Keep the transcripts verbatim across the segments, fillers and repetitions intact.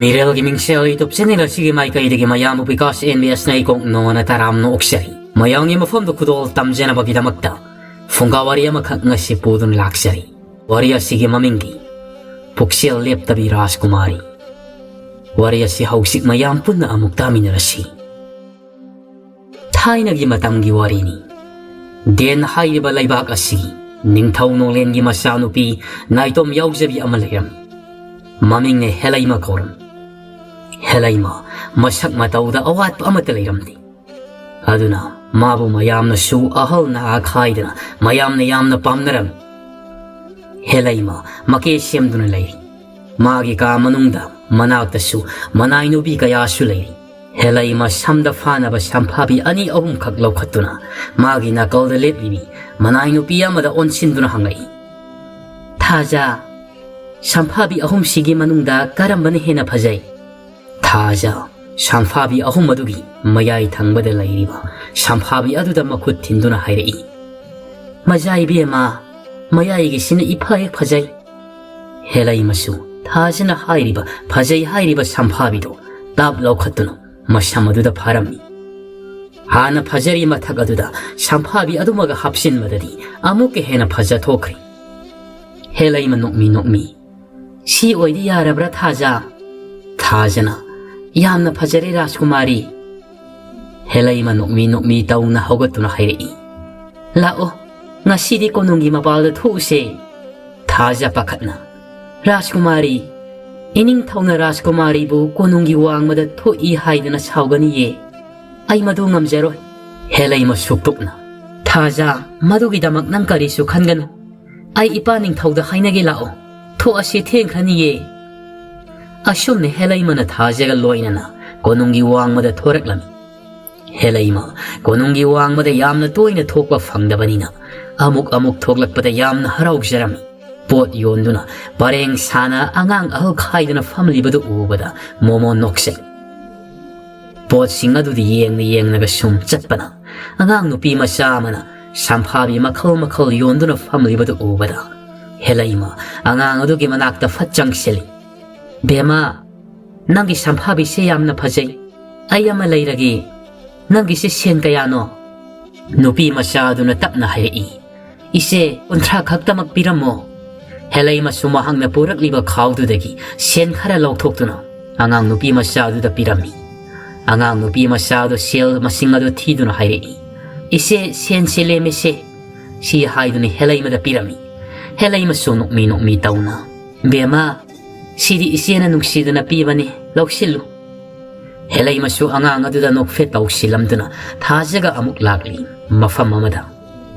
ꯃꯤꯔꯦꯜꯒꯤ ꯃꯤꯡꯁꯦꯜ YouTube channel ꯑꯁꯤꯒꯤ ꯃꯥꯏꯀꯩꯗꯒꯤ ꯃꯌꯥꯝꯕꯨ ꯕꯤꯀꯥꯁ ꯑꯦꯟ ꯕꯤ ꯑꯦꯁꯅ ꯏꯀꯣꯛ ꯅꯣꯟꯅ ꯇꯔꯥꯝꯅ ꯑꯣꯛꯆꯔꯤ꯫ ꯃꯌꯥꯝꯒꯤ ꯃꯐꯝꯗ ꯈꯨꯗꯣꯜ ꯇꯝꯖꯅꯕꯒꯤꯗꯃꯛꯇ ꯐꯨꯡꯒꯥ ꯋꯥꯔꯤ ꯑꯃꯈꯛ ꯉꯁꯤ ꯄꯨꯗꯨꯅ ꯂꯥꯛꯆꯔꯤ꯫ ꯋꯥꯔꯤ ꯑꯁꯤꯒꯤ ꯃꯃꯤꯡꯗꯤ ꯄꯨꯛꯆꯦꯜ ꯂꯦꯞꯇꯕꯤ ꯔꯥꯖꯀꯨꯃꯥꯔꯤ꯫ ꯋꯥꯔꯤ ꯑꯁꯤ ꯍꯧꯖꯤꯛ ꯃꯌꯥꯝ ꯄꯨꯟꯅ ꯑꯃꯨꯛ ꯇꯥꯃꯤꯟꯅꯔꯁꯤ꯫ ꯊꯥꯏꯅꯒꯤ ꯃꯇꯝꯒꯤ ꯋꯥꯔꯤꯅꯤ꯫ ꯗꯦꯟ ꯍꯥꯏꯔꯤꯕ ꯂꯩꯕꯥꯛ ꯑꯁꯤꯒꯤ ꯅꯤꯡꯊꯧ ꯅꯣꯡꯂꯦꯟꯒꯤ ꯃꯆꯥꯅꯨꯄꯤ ꯅꯥꯏꯇꯣꯝ ꯌꯥꯎꯖꯕꯤ ꯑꯃ ꯂꯩꯔꯝꯃꯤ꯫ ꯃꯃꯤꯡꯅ ꯍꯦꯂꯩꯃ ꯀꯧꯔꯝꯃꯤ꯫ ꯍꯦꯂꯩꯃ ꯃꯁꯛ ꯃꯇꯧꯗ ꯑꯋꯥꯠꯄ ꯑꯃꯠꯇ ꯂꯩꯔꯝꯗꯦ꯫ ꯑꯗꯨꯅ ꯃꯥꯕꯨ ꯃꯌꯥꯝꯅꯁꯨ ꯑꯍꯜ ꯅꯍꯥ ꯈꯥꯏꯗꯅ ꯃꯌꯥꯝꯅ ꯌꯥꯝꯅ ꯄꯥꯝꯅꯔꯝꯃꯤ꯫ ꯍꯦꯂꯩꯃ ꯃꯀꯦ ꯁꯦꯝꯗꯨꯅ ꯂꯩꯔꯤ꯫ ꯃꯥꯒꯤ ꯀꯥ ꯃꯅꯨꯡꯗ ꯃꯅꯥꯛꯇꯁꯨ ꯃꯅꯥꯏ ꯅꯨꯄꯤ ꯀꯌꯥꯁꯨ ꯂꯩꯔꯤ꯫ ꯍꯦꯂꯩꯃ ꯁꯝꯗ ꯐꯥꯅꯕ ꯁꯝꯐꯥꯕꯤ ꯑꯅꯤ ꯑꯍꯨꯝꯈꯛ ꯂꯧꯈꯠꯇꯨꯅ ꯃꯥꯒꯤ ꯅꯥꯀꯜꯗ ꯂꯦꯞꯂꯤꯕꯤ ꯃꯅꯥꯏ ꯅꯨꯄꯤ ꯑꯃꯗ ꯑꯣꯟꯁꯤꯟꯗꯨꯅ ꯍꯪꯂꯛꯏ, "ꯊꯥꯖ, ꯁꯝꯐꯥꯕꯤ ꯑꯍꯨꯝꯁꯤꯒꯤ ꯃꯅꯨꯡꯗ ꯀꯔꯝꯕꯅ ꯍꯦꯟꯅ ꯐꯖꯩ?" ꯊꯥꯖ ꯁꯝꯐꯥꯕꯤ ꯑꯍꯨꯝ ꯑꯗꯨꯒꯤ ꯃꯌꯥꯏ ꯊꯪꯕꯗ ꯂꯩꯔꯤꯕ ꯁꯝꯐꯥꯕꯤ ꯑꯗꯨꯗ ꯃꯈꯨꯠ ꯊꯤꯟꯗꯨꯅ ꯍꯥꯏꯔꯛꯏ, "ꯃꯖꯥ ꯏꯕꯦꯝꯃ, ꯃꯌꯥꯏꯒꯤꯁꯤꯅ ꯏꯐ ꯍꯦꯛ ꯐꯖꯩ꯫" ꯍꯦꯂꯩꯃꯁꯨ ꯊꯥꯖꯅ ꯍꯥꯏꯔꯤꯕ ꯐꯖꯩ ꯍꯥꯏꯔꯤꯕ ꯁꯝꯐꯥꯕꯤꯗꯨ ꯇꯥꯞ ꯂꯧꯈꯠꯇꯨꯅ ꯃꯁꯝ ꯑꯗꯨꯗ ꯐꯥꯔꯝꯃꯤ꯫ ꯍꯥꯟꯅ ꯐꯖꯔꯤ ꯃꯊꯛ ꯑꯗꯨꯗ ꯁꯝꯐꯥꯕꯤ ꯑꯗꯨꯃꯒ ꯍꯥꯞꯆꯤꯟꯕꯗꯗꯤ ꯑꯃꯨꯛꯀ ꯍꯦꯟꯅ ꯐꯖꯊꯣꯛꯈ꯭ꯔꯦ꯫ ꯍꯦꯂꯩꯃ ꯅꯣꯛꯃꯤ ꯅꯣꯛꯃꯤ, "ꯁꯤ ꯑꯣꯏꯗꯤ ꯌꯥꯔꯕ꯭ꯔꯥ ꯊꯥꯖ?" ꯊꯥꯖꯅ, "ꯌꯥꯝꯅ ꯐꯖꯔꯦ ꯔꯥꯖꯀꯨꯃꯥꯔꯤ꯫" ꯍꯦꯂꯩꯃ ꯅꯣꯛꯃꯤ ꯅꯣꯛꯃꯤ ꯇꯧꯅ ꯍꯧꯒꯠꯇꯨꯅ ꯍꯥꯏꯔꯛꯏ, "ꯂꯥꯛꯑꯣ, ꯉꯁꯤꯗꯤ ꯀꯣꯅꯨꯡꯒꯤ ꯃꯄꯥꯜꯗ ꯊꯣꯛꯎꯁꯦ꯫" ꯊꯥꯖ ꯄꯥꯈꯠꯅ, "ꯔꯥꯖꯀꯨꯃꯥꯔꯤ, ꯏꯅꯤꯡꯊꯧꯅ ꯔꯥꯖꯀꯨꯃꯥꯔꯤꯕꯨ ꯀꯣꯅꯨꯡꯒꯤ ꯋꯥꯡꯃꯗ ꯊꯣꯛꯏ ꯍꯥꯏꯗꯨꯅ ꯁꯥꯎꯒꯅꯤꯌꯦ꯫ ꯑꯩ ꯃꯗꯨ ꯉꯝꯖꯔꯣꯏ꯫" ꯍꯦꯂꯩꯃ ꯁꯨꯛꯇꯨꯛꯅ, "ꯊꯥꯖ, ꯃꯗꯨꯒꯤꯗꯃꯛ ꯅꯪ ꯀꯔꯤꯁꯨ ꯈꯟꯒꯅꯨ꯫ ꯑꯩ ꯏꯄꯥ ꯅꯤꯡꯊꯧꯗ ꯍꯥꯏꯅꯒꯦ ꯂꯥꯛꯑꯣ꯫ ꯊꯣꯛꯑꯁꯤ, ꯊꯦꯡꯈ꯭ꯔꯅꯤꯌꯦ꯫" ꯑꯁꯨꯝꯅ ꯍꯦꯂꯩꯃꯅ ꯊꯥꯖꯒ ꯂꯣꯏꯅꯅ ꯀꯣꯅꯨꯡꯒꯤ ꯋꯥꯡꯃꯗ ꯊꯣꯔꯛꯂꯝꯃꯤ꯫ ꯍꯦꯂꯩꯃ ꯀꯣꯅꯨꯡꯒꯤ ꯋꯥꯡꯃꯗ ꯌꯥꯝꯅ ꯇꯣꯏꯅ ꯊꯣꯛꯄ ꯐꯪꯗꯕꯅꯤꯅ ꯑꯃꯨꯛ ꯑꯃꯨꯛ ꯊꯣꯛꯂꯛꯄꯗ ꯌꯥꯝꯅ ꯍꯔꯥꯎꯖꯔꯝꯃꯤ꯫ ꯄꯣꯠ ꯌꯣꯟꯗꯨꯅ ꯄꯔꯦꯡ ꯁꯥꯅ ꯑꯉꯥꯡ ꯑꯍꯜ ꯈꯥꯏꯗꯨꯅ ꯐꯝꯂꯤꯕꯗꯨ ꯎꯕꯗ ꯃꯣꯃꯣ ꯅꯣꯛꯆꯩ꯫ ꯄꯣꯠꯁꯤꯡ ꯑꯗꯨꯗꯤ ꯌꯦꯡꯅ ꯌꯦꯡꯅꯒ ꯁꯨꯝ ꯆꯠꯄꯅ ꯑꯉꯥꯡ ꯅꯨꯄꯤ ꯃꯆꯥ ꯑꯃꯅ ꯁꯝꯐꯥꯕꯤ ꯃꯈꯜ ꯃꯈꯜ ꯌꯣꯟꯗꯨꯅ ꯐꯝꯂꯤꯕꯗꯨ ꯎꯕꯗ ꯍꯦꯂꯩꯃ ꯑꯉꯥꯡ ꯑꯗꯨꯒꯤ ꯃꯅꯥꯛꯇ ꯐꯠ ꯆꯪꯁꯤꯜꯂꯤ꯫ "ꯕꯦꯝꯃ, "ꯅꯪꯒꯤ ꯁꯝꯐꯥꯕꯤꯁꯦ ꯌꯥꯝꯅ ꯐꯖꯩ꯫ ꯑꯩ ꯑꯃ ꯂꯩꯔꯒꯦ꯫ ꯅꯪꯒꯤꯁꯦ ꯁꯦꯟ ꯀꯌꯥꯅꯣ?" ꯅꯨꯄꯤ ꯃꯆꯥ ꯑꯗꯨꯅ ꯇꯞꯅ ꯍꯥꯏꯔꯛꯏ, "ꯏꯆꯦ, ꯀꯨꯟꯊ꯭ꯔꯥ ꯈꯛꯇꯃꯛ ꯄꯤꯔꯝꯃꯣ꯫" ꯍꯦꯂꯩꯃꯁꯨ ꯃꯍꯥꯛꯅ ꯄꯨꯔꯛꯂꯤꯕ ꯈꯥꯎꯗꯨꯗꯒꯤ ꯁꯦꯟ ꯈꯔ ꯂꯧꯊꯣꯛꯇꯨꯅ ꯑꯉꯥꯡ ꯅꯨꯄꯤ ꯃꯆꯥ ꯑꯗꯨꯗ ꯄꯤꯔꯝꯃꯤ꯫ ꯑꯉꯥꯡ ꯅꯨꯄꯤ ꯃꯆꯥ ꯑꯗꯨ ꯁꯦꯜ ꯃꯁꯤꯡ ꯑꯗꯨ ꯊꯤꯗꯨꯅ ꯍꯥꯏꯔꯛꯏ, "ꯏꯆꯦ, ꯁꯦꯟꯁꯦ ꯂꯦꯝꯃꯤꯁꯦ꯫" ꯁꯤ ꯍꯥꯏꯗꯨꯅ ꯍꯦꯂꯩꯃꯗ ꯄꯤꯔꯝꯃꯤ꯫ ꯍꯦꯂꯩꯃꯁꯨ ꯅꯣꯛꯃꯤ ꯅꯣꯛꯃꯤ ꯇꯧꯅ, "ꯕꯦꯝꯃ, ꯁꯤꯗꯤ ꯏꯆꯦꯅ ꯅꯨꯡꯁꯤꯗꯨꯅ ꯄꯤꯕꯅꯤ, ꯂꯧꯁꯤꯜꯂꯨ꯫" ꯍꯦꯂꯩꯃꯁꯨ ꯑꯉꯥꯡ ꯑꯗꯨꯗ ꯅꯣꯛꯐꯦꯠ ꯇꯧꯁꯤꯜꯂꯝꯗꯨꯅ ꯊꯥꯖꯒ ꯑꯃꯨꯛ ꯂꯥꯛꯂꯤ ꯃꯐꯝ ꯑꯃꯗ꯫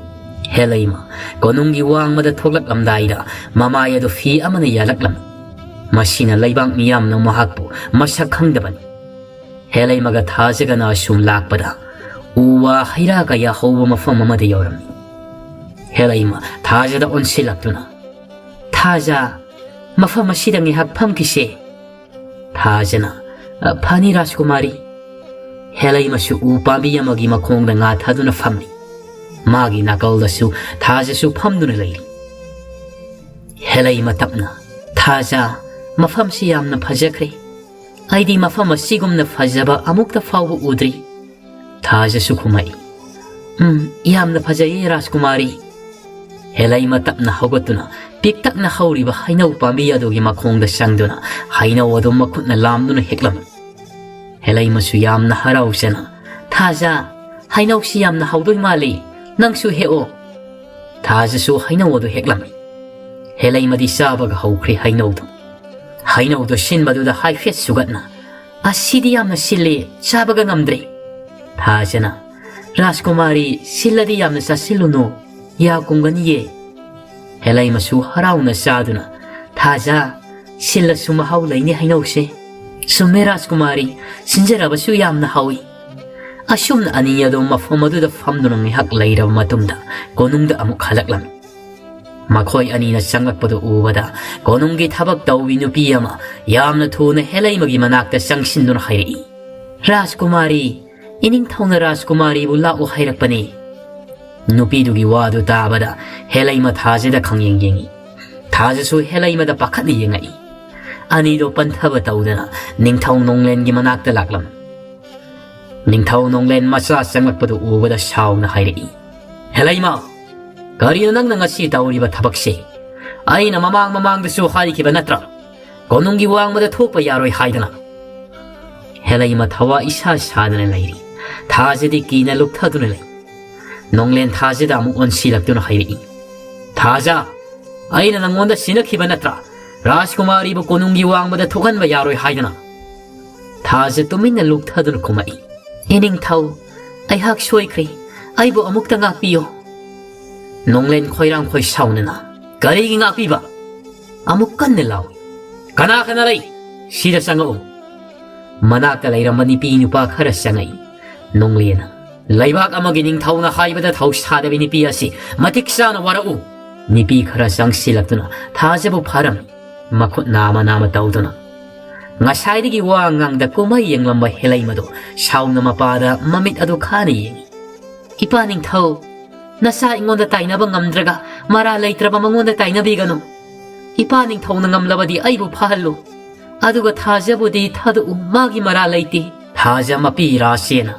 ꯍꯦꯂꯩꯃ ꯀꯣꯅꯨꯡꯒꯤ ꯋꯥꯡꯃꯗ ꯊꯣꯛꯂꯛꯂꯝꯗꯥꯏꯗ ꯃꯃꯥꯏ ꯑꯗꯨ ꯐꯤ ꯑꯃꯅ ꯌꯥꯜꯂꯛꯂꯝꯃꯤ꯫ ꯃꯁꯤꯅ ꯂꯩꯕꯥꯛ ꯃꯤꯌꯥꯝꯅ ꯃꯍꯥꯛꯄꯨ ꯃꯁꯛ ꯈꯪꯗꯕꯅꯤ꯫ ꯍꯦꯂꯩꯃꯒ ꯊꯥꯖꯒꯅ ꯑꯁꯨꯝ ꯂꯥꯛꯄꯗ ꯎ ꯋꯥ ꯍꯩꯔꯥ ꯀꯌꯥ ꯍꯧꯕ ꯃꯐꯝ ꯑꯃꯗ ꯌꯧꯔꯝꯃꯤ꯫ ꯍꯦꯂꯩꯃ ꯊꯥꯖꯗ ꯑꯣꯟꯁꯤꯜꯂꯛꯇꯨꯅ, "ꯊꯥꯖ, ꯃꯐꯝ ꯑꯁꯤꯗ ꯉꯥꯏꯍꯥꯛ ꯐꯝꯈꯤꯁꯦ꯫" ꯊꯥꯖꯅ, "ꯑ, ꯐꯅꯤ ꯔꯥꯖꯀꯨꯃꯥꯔꯤ꯫" ꯍꯦꯂꯩꯃꯁꯨ ꯎ ꯄꯥꯝꯕꯤ ꯑꯃꯒꯤ ꯃꯈꯣꯡꯗ ꯉꯥ ꯊꯥꯗꯨꯅ ꯐꯝꯂꯤ꯫ ꯃꯥꯒꯤ ꯅꯥꯀꯜꯗꯁꯨ ꯊꯥꯖꯁꯨ ꯐꯝꯗꯨꯅ ꯂꯩꯔꯤ꯫ ꯍꯦꯂꯩꯃ ꯇꯞꯅ, "ꯊꯥꯖ, ꯃꯐꯝꯁꯤ ꯌꯥꯝꯅ ꯐꯖꯈ꯭ꯔꯦ꯫ ꯑꯩꯗꯤ ꯃꯐꯝ ꯑꯁꯤꯒꯨꯝꯅ ꯐꯖꯕ ꯑꯃꯨꯛꯇ ꯐꯥꯎꯕ ꯎꯗ꯭ꯔꯤ꯫" ꯊꯥꯖꯁꯨ ꯈꯨꯝꯃꯛꯏ, "ꯎꯝ, ꯌꯥꯝꯅ ꯐꯖꯩꯌꯦ ꯔꯥꯖꯀꯨꯃꯥꯔꯤ꯫" ꯍꯦꯂꯩꯃ ꯇꯞꯅ ꯍꯧꯒꯠꯇꯨꯅ ꯄꯤꯛꯇꯛꯅ ꯍꯧꯔꯤꯕ ꯍꯩꯅꯧ ꯄꯥꯝꯕꯤ ꯑꯗꯨꯒꯤ ꯃꯈꯣꯡꯗ ꯆꯪꯗꯨꯅ ꯍꯩꯅꯧ ꯑꯗꯨ ꯃꯈꯨꯠꯅ ꯂꯥꯝꯗꯨꯅ ꯍꯦꯛꯂꯝꯃꯤ꯫ ꯍꯦꯂꯩꯃꯁꯨ ꯌꯥꯝꯅ ꯍꯔꯥꯎꯖꯅ, "ꯊꯥꯖ, ꯍꯩꯅꯧꯁꯤ ꯌꯥꯝꯅ ꯍꯥꯎꯗꯣꯏ ꯃꯥꯜꯂꯤ, ꯅꯪꯁꯨ ꯍꯦꯛꯑꯣ꯫" ꯊꯥꯖꯁꯨ ꯍꯩꯅꯧ ꯑꯗꯨ ꯍꯦꯛꯂꯝꯃꯤ꯫ ꯍꯦꯂꯩꯃꯗꯤ ꯆꯥꯕꯒ ꯍꯧꯈ꯭ꯔꯦ ꯍꯩꯅꯧꯗꯨ꯫ ꯍꯩꯅꯧꯗꯨ ꯁꯤꯟꯕꯗꯨꯗ ꯍꯥꯏꯐꯦꯠ ꯁꯨꯒꯠꯅ, "ꯑꯁꯤꯗꯤ ꯌꯥꯝꯅ ꯁꯤꯜꯂꯤ, ꯆꯥꯕꯒ ꯉꯝꯗ꯭ꯔꯦ꯫" ꯊꯥꯖꯅ, "ꯔꯥꯖꯀꯨꯃꯥꯔꯤ, ꯁꯤꯜꯂꯗꯤ ꯌꯥꯝꯅ ꯆꯥꯁꯤꯜꯂꯨꯅꯨ, ꯌꯥ ꯀꯨꯝꯒꯅꯤꯌꯦ꯫" ꯍꯦꯂꯩꯃꯁꯨ ꯍꯔꯥꯎꯅ ꯆꯥꯗꯨꯅ, "ꯊꯥꯖ, ꯁꯤꯜꯂꯁꯨ ꯃꯍꯥꯎ ꯂꯩꯅꯤ ꯍꯩꯅꯧꯁꯦ꯫" "ꯆꯨꯝꯃꯦ ꯔꯥꯖꯀꯨꯃꯥꯔꯤ, ꯁꯤꯟꯖꯔꯕꯁꯨ ꯌꯥꯝꯅ ꯍꯥꯎꯏ꯫" ꯑꯁꯨꯝꯅ ꯑꯅꯤ ꯑꯗꯨ ꯃꯐꯝ ꯑꯗꯨꯗ ꯐꯝꯗꯨꯅ ꯉꯥꯏꯍꯥꯛ ꯂꯩꯔꯕ ꯃꯇꯨꯡꯗ ꯀꯣꯅꯨꯡꯗ ꯑꯃꯨꯛ ꯍꯜꯂꯛꯂꯝꯃꯤ꯫ ꯃꯈꯣꯏ ꯑꯅꯤꯅ ꯆꯪꯂꯛꯄꯗꯨ ꯎꯕꯗ ꯀꯣꯅꯨꯡꯒꯤ ꯊꯕꯛ ꯇꯧꯕꯤ ꯅꯨꯄꯤ ꯑꯃ ꯌꯥꯝꯅ ꯊꯨꯅ ꯍꯦꯂꯩꯃꯒꯤ ꯃꯅꯥꯛꯇ ꯆꯪꯁꯤꯟꯗꯨꯅ ꯍꯥꯏꯔꯛꯏ, "ꯔꯥꯖꯀꯨꯃꯥꯔꯤ, ꯏꯅꯤꯡꯊꯧꯅ ꯔꯥꯖꯀꯨꯃꯥꯔꯤꯕꯨ ꯂꯥꯛꯎ ꯍꯥꯏꯔꯛꯄꯅꯤ꯫" ꯅꯨꯄꯤꯗꯨꯒꯤ ꯋꯥꯗꯨ ꯇꯥꯕꯗ ꯍꯦꯂꯩꯃ ꯊꯥꯖꯗ ꯈꯪꯌꯦꯡ ꯌꯦꯡꯏ꯫ ꯊꯥꯖꯁꯨ ꯍꯦꯂꯩꯃꯗ ꯄꯥꯈꯠꯅ ꯌꯦꯡꯉꯛꯏ꯫ ꯑꯅꯤꯗꯣ ꯄꯟꯊꯕ ꯇꯧꯗꯅ ꯅꯤꯡꯊꯧ ꯅꯣꯡꯂꯦꯟꯒꯤ ꯃꯅꯥꯛꯇ ꯂꯥꯛꯂꯝꯃꯤ꯫ ꯅꯤꯡꯊꯧ ꯅꯣꯡꯂꯦꯟ ꯃꯆꯥ ꯆꯪꯂꯛꯄꯗꯨ ꯎꯕꯗ ꯁꯥꯎꯅ ꯍꯥꯏꯔꯛꯏ, "ꯍꯦꯂꯩꯃ, ꯀꯔꯤꯅꯣ ꯅꯪꯅ ꯉꯁꯤ ꯇꯧꯔꯤꯕ ꯊꯕꯛꯁꯦ? ꯑꯩꯅ ꯃꯃꯥꯡ ꯃꯃꯥꯡꯗꯁꯨ ꯍꯥꯏꯈꯤꯕ ꯅꯠꯇ꯭ꯔꯥ, ꯀꯣꯅꯨꯡꯒꯤ ꯋꯥꯡꯃꯗ ꯊꯣꯛꯄ ꯌꯥꯔꯣꯏ ꯍꯥꯏꯗꯅ?" ꯍꯦꯂꯩꯃ ꯊꯋꯥ ꯏꯁꯥ ꯁꯥꯗꯅ ꯂꯩꯔꯤ꯫ ꯊꯥꯖꯗꯤ ꯀꯤꯅ ꯂꯨꯞꯊꯗꯨꯅ ꯂꯩ꯫ ꯅꯣꯡꯂꯦꯟ ꯊꯥꯖꯗ ꯑꯃꯨꯛ ꯑꯣꯟꯁꯤꯜꯂꯛꯇꯨꯅ ꯍꯥꯏꯔꯛꯏ, "ꯊꯥꯖ, ꯑꯩꯅ ꯅꯪꯉꯣꯟꯗ ꯁꯤꯟꯅꯈꯤꯕ ꯅꯠꯇ꯭ꯔꯥ ꯔꯥꯖꯀꯨꯃꯥꯔꯤꯕꯨ ꯀꯣꯅꯨꯡꯒꯤ ꯋꯥꯡꯃꯗ ꯊꯣꯛꯍꯟꯕ ꯌꯥꯔꯣꯏ ꯍꯥꯏꯗꯅ?" ꯊꯥꯖ ꯇꯨꯃꯤꯟꯅ ꯂꯨꯞꯊꯗꯨꯅ ꯈꯨꯝꯃꯛꯏ, "ꯏꯅꯤꯡꯊꯧ, ꯑꯩꯍꯥꯛ ꯁꯣꯏꯈ꯭ꯔꯦ꯫ ꯑꯩꯕꯨ ꯑꯃꯨꯛꯇ ꯉꯥꯛꯄꯤꯌꯨ꯫" ꯅꯣꯡꯂꯦꯟ ꯈꯣꯏꯔꯥꯡ ꯈꯣꯏ ꯁꯥꯎꯅꯅ, "ꯀꯔꯤꯒꯤ ꯉꯥꯛꯄꯤꯕ? ꯑꯃꯨꯛ ꯀꯟꯅ ꯂꯥꯎꯏ꯫ ꯀꯅꯥ ꯀꯅꯥ ꯂꯩ? ꯁꯤꯗ ꯆꯪꯉꯛꯎ꯫" ꯃꯅꯥꯛꯇ ꯂꯩꯔꯝꯕ ꯅꯨꯄꯤ ꯅꯨꯄꯥ ꯈꯔ ꯆꯪꯉꯛꯏ꯫ ꯅꯣꯡꯂꯦꯟꯅ, "ꯂꯩꯕꯥꯛ ꯑꯃꯒꯤ ꯅꯤꯡꯊꯧꯅ ꯍꯥꯏꯕꯗ ꯊꯧꯁꯥꯗꯕꯤ ꯅꯨꯄꯤ ꯑꯁꯤ ꯃꯇꯤꯛ ꯆꯥꯅ ꯋꯥꯔꯛꯎ꯫" ꯅꯨꯄꯤ ꯈꯔ ꯆꯪꯁꯤꯜꯂꯛꯇꯨꯅ ꯊꯥꯖꯕꯨ ꯐꯥꯔꯝꯃꯤ꯫ ꯃꯈꯨꯠ ꯅꯥꯃ ꯅꯥꯃ ꯇꯧꯗꯨꯅ, ꯉꯁꯥꯏꯗꯒꯤ ꯋꯥ ꯉꯥꯡꯗ ꯀꯨꯝꯍꯩ ꯌꯦꯡꯂꯝꯕ ꯍꯦꯂꯩꯃꯗꯨ ꯁꯥꯎꯅ ꯃꯄꯥꯗ ꯃꯃꯤꯠ ꯑꯗꯨ ꯈꯥꯅ ꯌꯦꯡꯏ꯫ "ꯏꯄꯥ ꯅꯤꯡꯊꯧ, ꯅꯆꯥ ꯑꯩꯉꯣꯟꯗ ꯇꯥꯏꯅꯕ ꯉꯝꯗ꯭ꯔꯒ ꯃꯔꯥ ꯂꯩꯇ꯭ꯔꯕ ꯃꯉꯣꯟꯗ ꯇꯥꯏꯅꯕꯤꯒꯅꯨ꯫ ꯏꯄꯥ ꯅꯤꯡꯊꯧꯅ ꯉꯝꯂꯕꯗꯤ ꯑꯩꯕꯨ ꯐꯥꯍꯜꯂꯨ꯫ ꯑꯗꯨꯒ ꯊꯥꯖꯕꯨꯗꯤ ꯊꯥꯗꯣꯛꯎ, ꯃꯥꯒꯤ ꯃꯔꯥ ꯂꯩꯇꯦ꯫" ꯊꯥꯖ ꯃꯄꯤ ꯔꯥꯁꯦꯅ,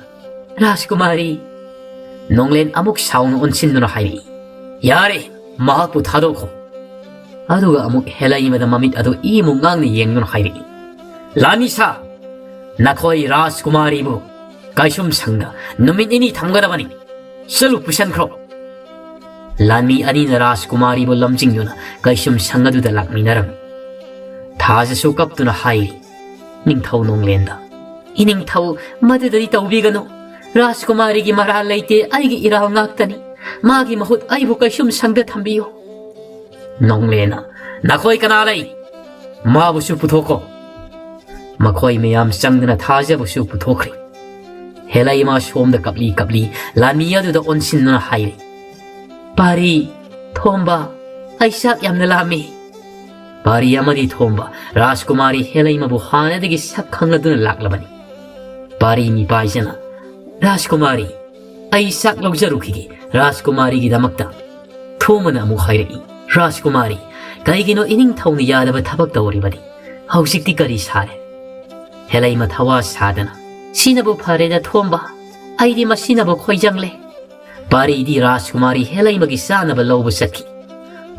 "ꯔꯥꯖꯀꯨꯃꯥꯔꯤ!" ꯅꯣꯡꯂꯦꯟ ꯑꯃꯨꯛ ꯁꯥꯎꯅ ꯑꯣꯟꯁꯤꯟꯗꯨꯅ ꯍꯥꯏꯔꯛꯏ, "ꯌꯥꯔꯦ, ꯃꯍꯥꯛꯄꯨ ꯊꯥꯗꯣꯛꯈꯣ꯫" ꯑꯗꯨꯒ ꯑꯃꯨꯛ ꯍꯦꯂꯩꯃꯗ ꯃꯃꯤꯠ ꯑꯗꯨ ꯏꯃꯨꯛ ꯉꯥꯡꯅ ꯌꯦꯡꯗꯨꯅ ꯍꯥꯏꯔꯛꯏ, "ꯂꯥꯟꯃꯤ ꯁꯥ, ꯅꯈꯣꯏ ꯔꯥꯖꯀꯨꯃꯥꯔꯤꯕꯨ ꯀꯩꯁꯨꯝ ꯁꯪꯗ ꯅꯨꯃꯤꯠ ꯅꯤꯅꯤ ꯊꯝꯒꯗꯕꯅꯤ꯫ ꯆꯠꯂꯨ, ꯄꯨꯁꯟꯈ꯭ꯔꯣ꯫" ꯂꯥꯟꯃꯤ ꯑꯅꯤꯅ ꯔꯥꯖꯀꯨꯃꯥꯔꯤꯕꯨ ꯂꯝꯖꯤꯡꯗꯨꯅ ꯀꯩꯁꯨꯝ ꯁꯪ ꯑꯗꯨꯗ ꯂꯥꯛꯃꯤꯟꯅꯔꯝꯃꯤ꯫ ꯊꯥꯖꯁꯨ ꯀꯞꯇꯨꯅ ꯍꯥꯏꯔꯤ ꯅꯤꯡꯊꯧ ꯅꯣꯡꯂꯦꯟꯗ, "ꯏꯅꯤꯡꯊꯧ, ꯃꯗꯨꯗꯗꯤ ꯇꯧꯕꯤꯒꯅꯨ꯫ ꯔꯥꯖꯀꯨꯃꯥꯔꯤꯒꯤ ꯃꯔꯥꯜ ꯂꯩꯇꯦ, ꯑꯩꯒꯤ ꯏꯔꯥꯜ ꯉꯥꯛꯇꯅꯤ꯫ ꯃꯥꯒꯤ ꯃꯍꯨꯠ ꯑꯩꯕꯨ ꯀꯩꯁꯨꯝ ꯁꯪꯗ ꯊꯝꯕꯤꯌꯨ꯫" ꯅꯣꯡꯂꯦꯟꯅ, "ꯅꯈꯣꯏ ꯀꯅꯥ ꯂꯩ? ꯃꯥꯕꯨꯁꯨ ꯄꯨꯊꯣꯛꯈꯣ꯫" ꯃꯈꯣꯏ ꯃꯌꯥꯝ ꯆꯪꯗꯨꯅ ꯊꯥꯖꯕꯁꯨ ꯄꯨꯊꯣꯛꯈ꯭ꯔꯦ꯫ ꯍꯦꯂꯩꯃ ꯁꯣꯝꯗ ꯀꯞꯂꯤ ꯀꯞꯂꯤ ꯂꯥꯟꯃꯤ ꯑꯗꯨꯗ ꯑꯣꯟꯁꯤꯟꯗꯨꯅ ꯍꯥꯏꯔꯤ, "ꯄꯥꯔꯤ, ꯊꯣꯝꯕ, ꯑꯩ ꯆꯥꯛ ꯌꯥꯝꯅ ꯂꯥꯝꯃꯤ꯫" ꯄꯥꯔꯤ ꯑꯃꯗꯤ ꯊꯣꯝꯕ ꯔꯥꯖꯀꯨꯃꯥꯔꯤ ꯍꯦꯂꯩꯃꯕꯨ ꯍꯥꯟꯅꯗꯒꯤ ꯁꯛ ꯈꯪꯂꯗꯨꯅ ꯂꯥꯛꯂꯕꯅꯤ꯫ ꯄꯥꯔꯤ ꯃꯤꯄꯥꯏꯖꯅ, "ꯔꯥꯖꯀꯨꯃꯥꯔꯤ, ꯑꯩ ꯆꯥꯛ ꯂꯧꯖꯔꯨꯈꯤꯒꯦ ꯔꯥꯖꯀꯨꯃꯥꯔꯤꯒꯤꯗꯃꯛꯇ꯫" ꯊꯣꯝꯕꯅ ꯑꯃꯨꯛ ꯍꯥꯏꯔꯛꯏ, "ꯔꯥꯖꯀꯨꯃꯥꯔꯤ, ꯀꯩꯒꯤꯅꯣ ꯏꯅꯤꯡꯊꯧꯅ ꯌꯥꯗꯕ ꯊꯕꯛ ꯇꯧꯔꯤꯕꯗꯤ? ꯍꯧꯖꯤꯛꯇꯤ ꯀꯔꯤ ꯁꯥꯔꯦ? ꯍꯦꯂꯩꯃ ꯊꯋꯥ ꯁꯥꯗꯅ, "ꯁꯤꯅꯕꯨ ꯐꯔꯦꯗ ꯊꯣꯝꯕ, ꯑꯩꯗꯤ ꯃꯁꯤꯅꯕꯨ ꯈꯣꯏꯖꯪꯂꯦ"꯫ ꯄꯥꯔꯤꯗꯤ ꯔꯥꯖꯀꯨꯃꯥꯔꯤ ꯍꯦꯂꯩꯃꯒꯤ ꯆꯥꯅꯕ ꯂꯧꯕ ꯆꯠꯈꯤ꯫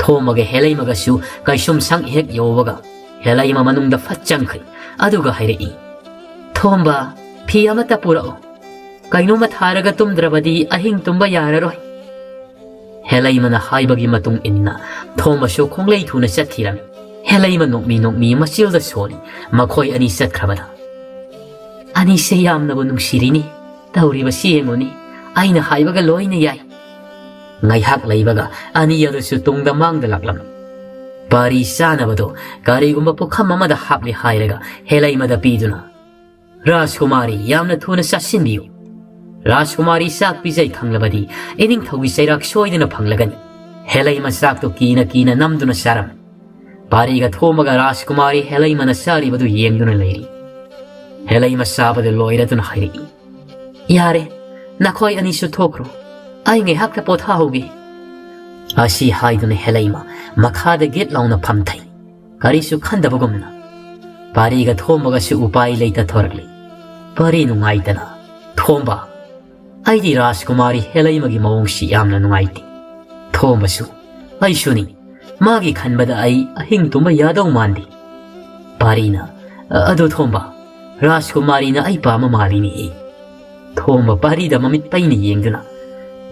ꯊꯣꯝꯕꯒ ꯍꯦꯂꯩꯃꯒꯁꯨ ꯀꯩꯁꯨꯝꯁꯪ ꯍꯦꯛ ꯌꯧꯕꯒ ꯍꯦꯂꯩꯃ ꯃꯅꯨꯡꯗ ꯐꯠ ꯆꯪꯈ꯭ꯔꯦ꯫ ꯑꯗꯨꯒ ꯍꯥꯏꯔꯛꯏ, "ꯊꯣꯝꯕ, ꯐꯤ ꯑꯃꯠꯇ ꯄꯨꯔꯛꯎ꯫ ꯀꯩꯅꯣꯝꯃ ꯊꯥꯔꯒ ꯇꯨꯝꯗ꯭ꯔꯕꯗꯤ ꯑꯍꯤꯡ ꯇꯨꯝꯕ ꯌꯥꯔꯔꯣꯏ"꯫ ꯍꯦꯂꯩꯃꯅ ꯍꯥꯏꯕꯒꯤ ꯃꯇꯨꯡ ꯏꯟꯅ ꯊꯣꯝꯕꯁꯨ ꯈꯣꯡꯂꯩ ꯊꯨꯅ ꯆꯠꯈꯤꯔꯝꯃꯤ꯫ ꯍꯦꯂꯩꯃ ꯅꯣꯛꯃꯤ ꯅꯣꯛꯃꯤ ꯃꯆꯤꯜꯗ ꯁꯣꯜꯂꯤ꯫ ꯃꯈꯣꯏ ꯑꯅꯤ ꯆꯠꯈ꯭ꯔꯕꯗ, "ꯑꯅꯤꯁꯦ ꯌꯥꯝꯅꯕꯨ ꯅꯨꯡꯁꯤꯔꯤꯅꯤ꯫ ꯇꯧꯔꯤꯕꯁꯤ ꯌꯦꯡꯉꯨꯅꯤ꯫ ꯑꯩꯅ ꯍꯥꯏꯕꯒ ꯂꯣꯏꯅ ꯌꯥꯏ"꯫ ꯉꯥꯏꯍꯥꯛ ꯂꯩꯕꯒ ꯑꯅꯤ ꯑꯗꯨꯁꯨ ꯇꯨꯡꯗ ꯃꯥꯡꯗ ꯂꯥꯛꯂꯝꯃꯤ꯫ ꯄꯥꯔꯤ ꯆꯥꯅꯕꯗꯣ ꯀꯔꯤꯒꯨꯝꯕ ꯄꯨꯈꯝ ꯑꯃꯗ ꯍꯥꯞꯂꯤ ꯍꯥꯏꯔꯒ ꯍꯦꯂꯩꯃꯗ ꯄꯤꯗꯨꯅ, "ꯔꯥꯖꯀꯨꯃꯥꯔꯤ, ꯌꯥꯝꯅ ꯊꯨꯅ ꯆꯥꯁꯤꯟꯕꯤꯌꯨ꯫ ꯔꯥꯖꯀꯨꯃꯥꯔꯤ ꯆꯥꯛ ꯄꯤꯖꯩ ꯈꯪꯂꯕꯗꯤ ꯏꯅꯤꯡꯊꯧꯒꯤ ꯆꯩꯔꯥꯛ ꯁꯣꯏꯗꯅ ꯐꯪꯂꯒꯅꯤ"꯫ ꯍꯦꯂꯩꯃ ꯆꯥꯛꯇꯨ ꯀꯤꯅ ꯀꯤꯅ ꯅꯝꯗꯨꯅ ꯆꯥꯔꯝꯃꯤ꯫ ꯄꯥꯔꯤꯒ ꯊꯣꯝꯕꯒ ꯔꯥꯖꯀꯨꯃꯥꯔꯤ ꯍꯦꯂꯩꯃꯅ ꯆꯥꯔꯤꯕꯗꯨ ꯌꯦꯡꯗꯨꯅ ꯂꯩꯔꯤ꯫ ꯍꯦꯂꯩꯃ ꯆꯥꯕꯗꯨ ꯂꯣꯏꯔꯗꯨꯅ ꯍꯥꯏꯔꯛꯏ, "ꯌꯥꯔꯦ, ꯅꯈꯣꯏ ꯑꯅꯤꯁꯨ ꯊꯣꯛꯈ꯭ꯔꯣ꯫ ꯑꯩ ꯉꯥꯏꯍꯥꯛꯇ ꯄꯣꯊꯥꯍꯧꯒꯦ"꯫ ꯑꯁꯤ ꯍꯥꯏꯗꯨꯅ ꯍꯦꯂꯩꯃ ꯃꯈꯥꯗ ꯒꯤꯠ ꯂꯥꯎꯅ ꯐꯝꯊꯩ꯫ ꯀꯔꯤꯁꯨ ꯈꯟꯗꯕꯒꯨꯝꯅ ꯄꯥꯔꯤꯒ ꯊꯣꯝꯕꯒꯁꯨ ꯎꯄꯥꯏ ꯂꯩꯇ ꯊꯣꯔꯛꯂꯤ꯫ ꯄꯥꯔꯤ ꯅꯨꯡꯉꯥꯏꯇꯅ, "ꯊꯣꯝꯕ, ꯑꯩꯗꯤ ꯔꯥꯖꯀꯨꯃꯥꯔꯤ ꯍꯦꯂꯩꯃꯒꯤ ꯃꯑꯣꯡꯁꯤ ꯌꯥꯝꯅ ꯅꯨꯡꯉꯥꯏꯇꯦ"꯫ ꯊꯣꯝꯕꯁꯨ, "ꯑꯩꯁꯨꯅꯤ꯫ ꯃꯥꯒꯤ ꯈꯟꯕꯗ ꯑꯩ ꯑꯍꯤꯡ ꯇꯨꯝꯕ ꯌꯥꯗꯧ ꯃꯥꯟꯗꯦ"꯫ ꯄꯥꯔꯤꯅ, "ꯑ-, ꯑꯗꯣ ꯊꯣꯝꯕ, ꯔꯥꯖꯀꯨꯃꯥꯔꯤꯅ ꯑꯩ ꯄꯥꯝꯕ ꯃꯥꯜꯂꯤꯅꯦꯍꯦ"꯫ ꯊꯣꯝꯕ ꯄꯥꯔꯤꯗ ꯃꯃꯤꯠ ꯄꯩꯅ ꯌꯦꯡꯗꯨꯅ,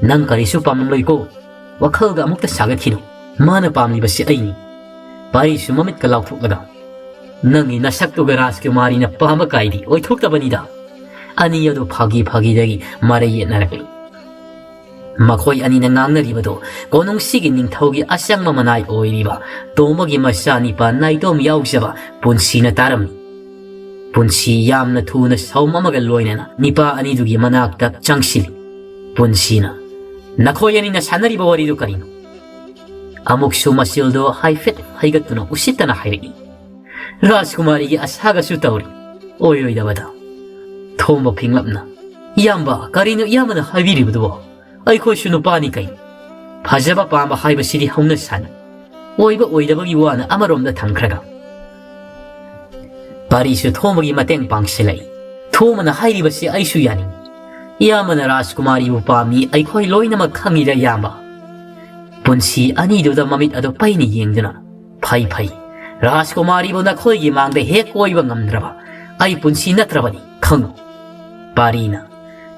"ꯅꯪ ꯀꯔꯤꯁꯨ ꯄꯥꯝꯂꯝꯂꯣꯏꯀꯣ꯫ ꯋꯥꯈꯜꯒ ꯑꯃꯨꯛꯇ ꯁꯥꯒꯠꯈꯤꯅꯨ꯫ ꯃꯥꯅ ꯄꯥꯝꯂꯤꯕꯁꯤ ꯑꯩꯅꯤ"꯫ ꯄꯥꯔꯤꯁꯨ ꯃꯃꯤꯠꯀ ꯂꯥꯎꯊꯣꯛꯂꯒ, "ꯅꯪꯒꯤ ꯅꯁꯛꯇꯨꯒ ꯔꯥꯖꯀꯨꯃꯥꯔꯤꯅ ꯄꯥꯝꯕ ꯀꯥꯏꯗꯤ ꯑꯣꯏꯊꯣꯛꯇꯕꯅꯤꯗ"꯫ ꯑꯅꯤ ꯑꯗꯨ ꯐꯥꯒꯤ ꯐꯥꯒꯤꯗꯒꯤ ꯃꯔꯩ ꯌꯦꯠꯅꯔꯛꯂꯤ꯫ ꯃꯈꯣꯏ ꯑꯅꯤꯅ ꯉꯥꯡꯅꯔꯤꯕꯗꯨ ꯀꯣꯅꯨꯡꯁꯤꯒꯤ ꯅꯤꯡꯊꯧꯒꯤ ꯑꯁꯪꯕ ꯃꯅꯥꯏ ꯑꯣꯏꯔꯤꯕ ꯇꯣꯝꯕꯒꯤ ꯃꯆꯥꯅꯤꯄꯥ ꯅꯥꯏꯇꯣꯝ ꯌꯥꯎꯖꯕ ꯄꯨꯟꯁꯤꯅ ꯇꯥꯔꯝꯃꯤ꯫ ꯄꯨꯟꯁꯤ ꯌꯥꯝꯅ ꯊꯨꯅ ꯁꯥꯎꯝ ꯑꯃꯒ ꯂꯣꯏꯅꯅ ꯅꯤꯄꯥ ꯑꯅꯤꯗꯨꯒꯤ ꯃꯅꯥꯛꯇ ꯆꯪꯁꯤꯜꯂꯤ꯫ ꯄꯨꯟꯁꯤꯅ, "ꯅꯈꯣꯏ ꯑꯅꯤꯅ ꯁꯥꯟꯅꯔꯤꯕ ꯋꯥꯔꯤꯗꯨ ꯀꯔꯤꯅꯣ?" ꯑꯃꯨꯛꯁꯨ ꯃꯆꯤꯜꯗꯣ ꯍꯥꯏꯐꯦꯠ ꯍꯩꯒꯠꯇꯨꯅ ꯎꯁꯤꯠꯇꯅ ꯍꯥꯏꯔꯛꯏ꯫ "ꯔꯥꯖꯀꯨꯃꯥꯔꯤꯒꯤ ꯑꯁꯥꯒꯁꯨ ꯇꯧꯔꯤ꯫ ꯑꯣꯏꯔꯣꯏꯗꯕꯗ"꯫ ꯊꯣꯝꯕ ꯐꯤꯡꯂꯞꯅ, "ꯏꯌꯥꯝꯕ, ꯀꯔꯤꯅꯣ ꯏꯌꯥꯝꯕꯅ ꯍꯥꯏꯕꯤꯔꯤꯕꯗꯨꯕꯣ? ꯑꯩꯈꯣꯏꯁꯨ ꯅꯨꯄꯥꯅꯤ ꯀꯩꯅꯣ꯫ ꯐꯖꯕ ꯄꯥꯝꯕ ꯍꯥꯏꯕꯁꯤꯗꯤ ꯍꯧꯅ ꯁꯥꯅꯤ꯫ ꯑꯣꯏꯕ ꯑꯣꯏꯗꯕꯒꯤ ꯋꯥꯅ ꯑꯃꯔꯣꯝꯗ ꯊꯝꯈ꯭ꯔꯒ"꯫ ꯄꯥꯔꯤꯁꯨ ꯊꯣꯝꯕꯒꯤ ꯃꯇꯦꯡ ꯄꯥꯡꯁꯤꯜꯂꯛꯏ꯫ ꯊꯣꯝꯕꯅ ꯍꯥꯏꯔꯤꯕꯁꯤ ꯑꯩꯁꯨ ꯌꯥꯅꯤꯡꯏ꯫ ꯏꯌꯥꯝꯕꯅ ꯔꯥꯖꯀꯨꯃꯥꯔꯤꯕꯨ ꯄꯥꯝꯃꯤ ꯑꯩꯈꯣꯏ ꯂꯣꯏꯅꯃꯛ ꯈꯪꯉꯤꯗ ꯏꯌꯥꯝꯕ꯫ ꯄꯨꯟꯁꯤ ꯑꯅꯤꯗꯨꯗ ꯃꯃꯤꯠ ꯑꯗꯨ ꯄꯩꯅ ꯌꯦꯡꯗꯨꯅ, "ꯐꯩ ꯐꯩ, ꯔꯥꯖꯀꯨꯃꯥꯔꯤꯕꯨ ꯅꯈꯣꯏꯒꯤ ꯃꯥꯡꯗ ꯍꯦꯛ ꯀꯣꯏꯕ ꯉꯝꯗ꯭ꯔꯕ ꯑꯩ ꯄꯨꯟꯁꯤ ꯅꯠꯇ꯭ꯔꯕꯅꯤ, ꯈꯪꯉꯨ꯫" ꯄꯥꯔꯤꯅ,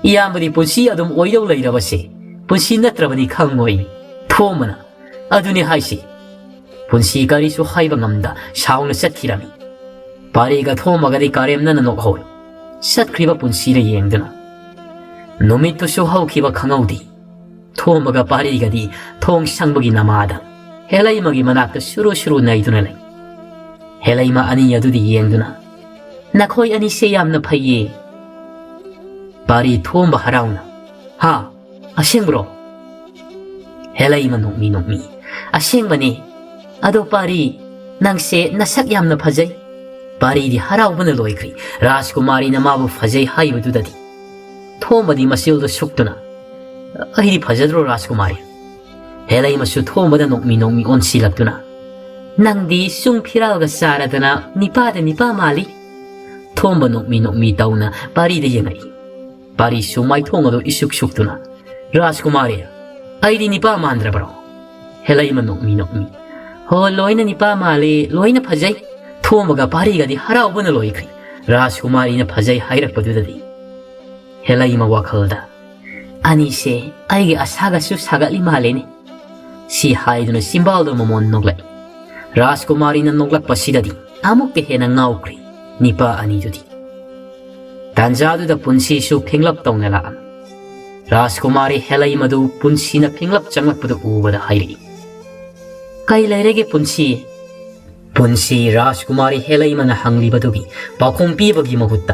"ꯏꯌꯥꯝꯕꯗꯤ ꯄꯨꯟꯁꯤ ꯑꯗꯨꯝ ꯑꯣꯏꯗꯧ ꯂꯩꯔꯕꯁꯦ ꯄꯨꯟꯁꯤ ꯅꯠꯇ꯭ꯔꯕꯅꯤ ꯈꯪꯉꯣꯏ꯫" ꯊꯣꯝꯕꯅ, "ꯑꯗꯨꯅꯤ ꯍꯥꯏꯁꯤ꯫" ꯄꯨꯟꯁꯤ ꯀꯔꯤꯁꯨ ꯍꯥꯏꯕ ꯉꯝꯗ ꯁꯥꯎꯅ ꯆꯠꯈꯤꯔꯝꯃꯤ꯫ ꯄꯥꯔꯤꯒ ꯊꯣꯝꯕꯒꯗꯤ ꯀꯔꯦꯝꯅꯅ ꯅꯣꯛꯍꯧꯏ꯫ ꯆꯠꯈ꯭ꯔꯤꯕ ꯄꯨꯟꯁꯤꯗ ꯌꯦꯡꯗꯨꯅ꯫ ꯅꯨꯃꯤꯠꯇꯨꯁꯨ ꯍꯧꯈꯤꯕ ꯈꯪꯍꯧꯗꯦ꯫ ꯊꯣꯝꯕꯒ ꯄꯥꯔꯤꯒꯗꯤ ꯊꯣꯡ ꯁꯪꯕꯒꯤ ꯅꯃꯥꯗ ꯍꯦꯂꯩꯃꯒꯤ ꯃꯅꯥꯛꯇ ꯁꯨꯔꯨ ꯁꯨꯔꯨ ꯅꯩꯗꯨꯅ ꯂꯩ꯫ ꯍꯦꯂꯩꯃ ꯑꯅꯤ ꯑꯗꯨꯗꯤ ꯌꯦꯡꯗꯨꯅ, "ꯅꯈꯣꯏ ꯑꯅꯤꯁꯦ ꯌꯥꯝꯅ ꯐꯩꯌꯦ꯫" ꯄꯥꯔꯤ ꯊꯣꯝꯕ ꯍꯔꯥꯎꯅ, "ꯍꯥ? ꯑꯁꯦꯡꯕ꯭ꯔꯣ?" ꯍꯦꯂꯩꯃ ꯅꯣꯛꯃꯤ ꯅꯣꯛꯃꯤ, "ꯑꯁꯦꯡꯕꯅꯦ꯫ ꯑꯗꯣ ꯄꯥꯔꯤ, ꯅꯪꯁꯦ ꯅꯁꯛ ꯌꯥꯝꯅ ꯐꯖꯩ꯫" ꯄꯥꯔꯤꯗꯤ ꯍꯔꯥꯎꯕꯅ ꯂꯣꯏꯈ꯭ꯔꯦ, ꯔꯥꯖꯀꯨꯃꯥꯔꯤꯅ ꯃꯥꯕꯨ ꯐꯖꯩ ꯍꯥꯏꯕꯗꯨꯗꯗꯤ꯫ ꯊꯣꯝꯕꯗꯤ ꯃꯆꯤꯜꯗꯣ ꯁꯨꯛꯇꯨꯅ, "ꯑꯩꯗꯤ ꯐꯖꯗ꯭ꯔꯣ ꯔꯥꯖꯀꯨꯃꯥꯔꯤ?" ꯍꯦꯂꯩꯃꯁꯨ ꯊꯣꯝꯕꯗ ꯅꯣꯛꯃꯤ ꯅꯣꯛꯃꯤ ꯑꯣꯟꯁꯤꯜꯂꯛꯇꯨꯅ, "ꯅꯪꯗꯤ ꯁꯨꯝ ꯐꯤꯔꯥꯜꯒ ꯆꯥꯔꯗꯅ ꯅꯤꯄꯥꯗ ꯅꯤꯄꯥ ꯃꯥꯜꯂꯤ꯫" ꯊꯣꯝꯕ ꯅꯣꯛꯃꯤ ꯅꯣꯛꯃꯤ ꯇꯧꯅ ꯄꯥꯔꯤꯗ ꯌꯦꯡꯉꯛꯏ꯫ ꯄꯥꯔꯤꯁꯨ ꯃꯥꯏꯊꯣꯡ ꯑꯗꯨ ꯏꯁꯨꯛ ꯁꯨꯛꯇꯨꯅ, "ꯔꯥꯖꯀꯨꯃꯥꯔꯤ, ꯑꯩꯗꯤ ꯅꯤꯄꯥ ꯃꯥꯟꯗ꯭ꯔꯕ꯭ꯔꯣ?" ꯍꯦꯂꯩꯃ ꯅꯣꯛꯃꯤ ꯅꯣꯛꯃꯤ, "ꯍꯣ, ꯂꯣꯏꯅ ꯅꯤꯄꯥ ꯃꯥꯜꯂꯤ, ꯂꯣꯏꯅ ꯐꯖꯩ꯫" ꯊꯣꯝꯕꯒ ꯄꯥꯔꯤꯒꯗꯤ ꯍꯔꯥꯎꯕꯅ ꯂꯣꯏꯈ꯭ꯔꯦ, ꯔꯥꯖꯀꯨꯃꯥꯔꯤꯅ ꯐꯖꯩ ꯍꯥꯏꯔꯛꯄꯗꯨꯗꯗꯤ꯫ ꯍꯦꯂꯩꯃ ꯋꯥꯈꯜꯗ, "ꯑꯅꯤꯁꯦ ꯑꯩꯒꯤ ꯑꯁꯥꯒꯁꯨ ꯁꯥꯒꯠꯂꯤ ꯃꯥꯜꯂꯦꯅꯦ꯫" ꯁꯤ ꯍꯥꯏꯗꯨꯅ ꯆꯤꯝꯕꯥꯜꯗꯣ ꯃꯃꯣꯟ ꯅꯣꯛꯂꯛꯏ꯫ ꯔꯥꯖꯀꯨꯃꯥꯔꯤꯅ ꯅꯣꯛꯂꯛꯄꯁꯤꯗꯗꯤ ꯑꯃꯨꯛꯀ ꯍꯦꯟꯅ ꯉꯥꯎꯈ꯭ꯔꯦ ꯅꯤꯄꯥ ꯑꯅꯤꯗꯨꯗꯤ꯫ ꯇꯥꯟꯖꯥꯗꯨꯗ ꯄꯨꯟꯁꯤꯁꯨ ꯐꯤꯡꯂꯞ ꯇꯧꯅ ꯂꯥꯛꯑꯝꯃꯤ꯫ ꯔꯥꯖꯀꯨꯃꯥꯔꯤ ꯍꯦꯂꯩꯃꯗꯨ ꯄꯨꯟꯁꯤꯅ ꯐꯤꯡꯂꯞ ꯆꯪꯂꯛꯄꯗꯨ ꯎꯕꯗ ꯍꯥꯏꯔꯛꯏ, "ꯀꯩ ꯂꯩꯔꯒꯦ ꯄꯨꯟꯁꯤ?" ꯄꯨꯟꯁꯤ ꯔꯥꯖꯀꯨꯃꯥꯔꯤ ꯍꯦꯂꯩꯃꯅ ꯍꯪꯂꯤꯕꯗꯨꯒꯤ ꯄꯥꯎꯈꯨꯝ ꯄꯤꯕꯒꯤ ꯃꯍꯨꯠꯇ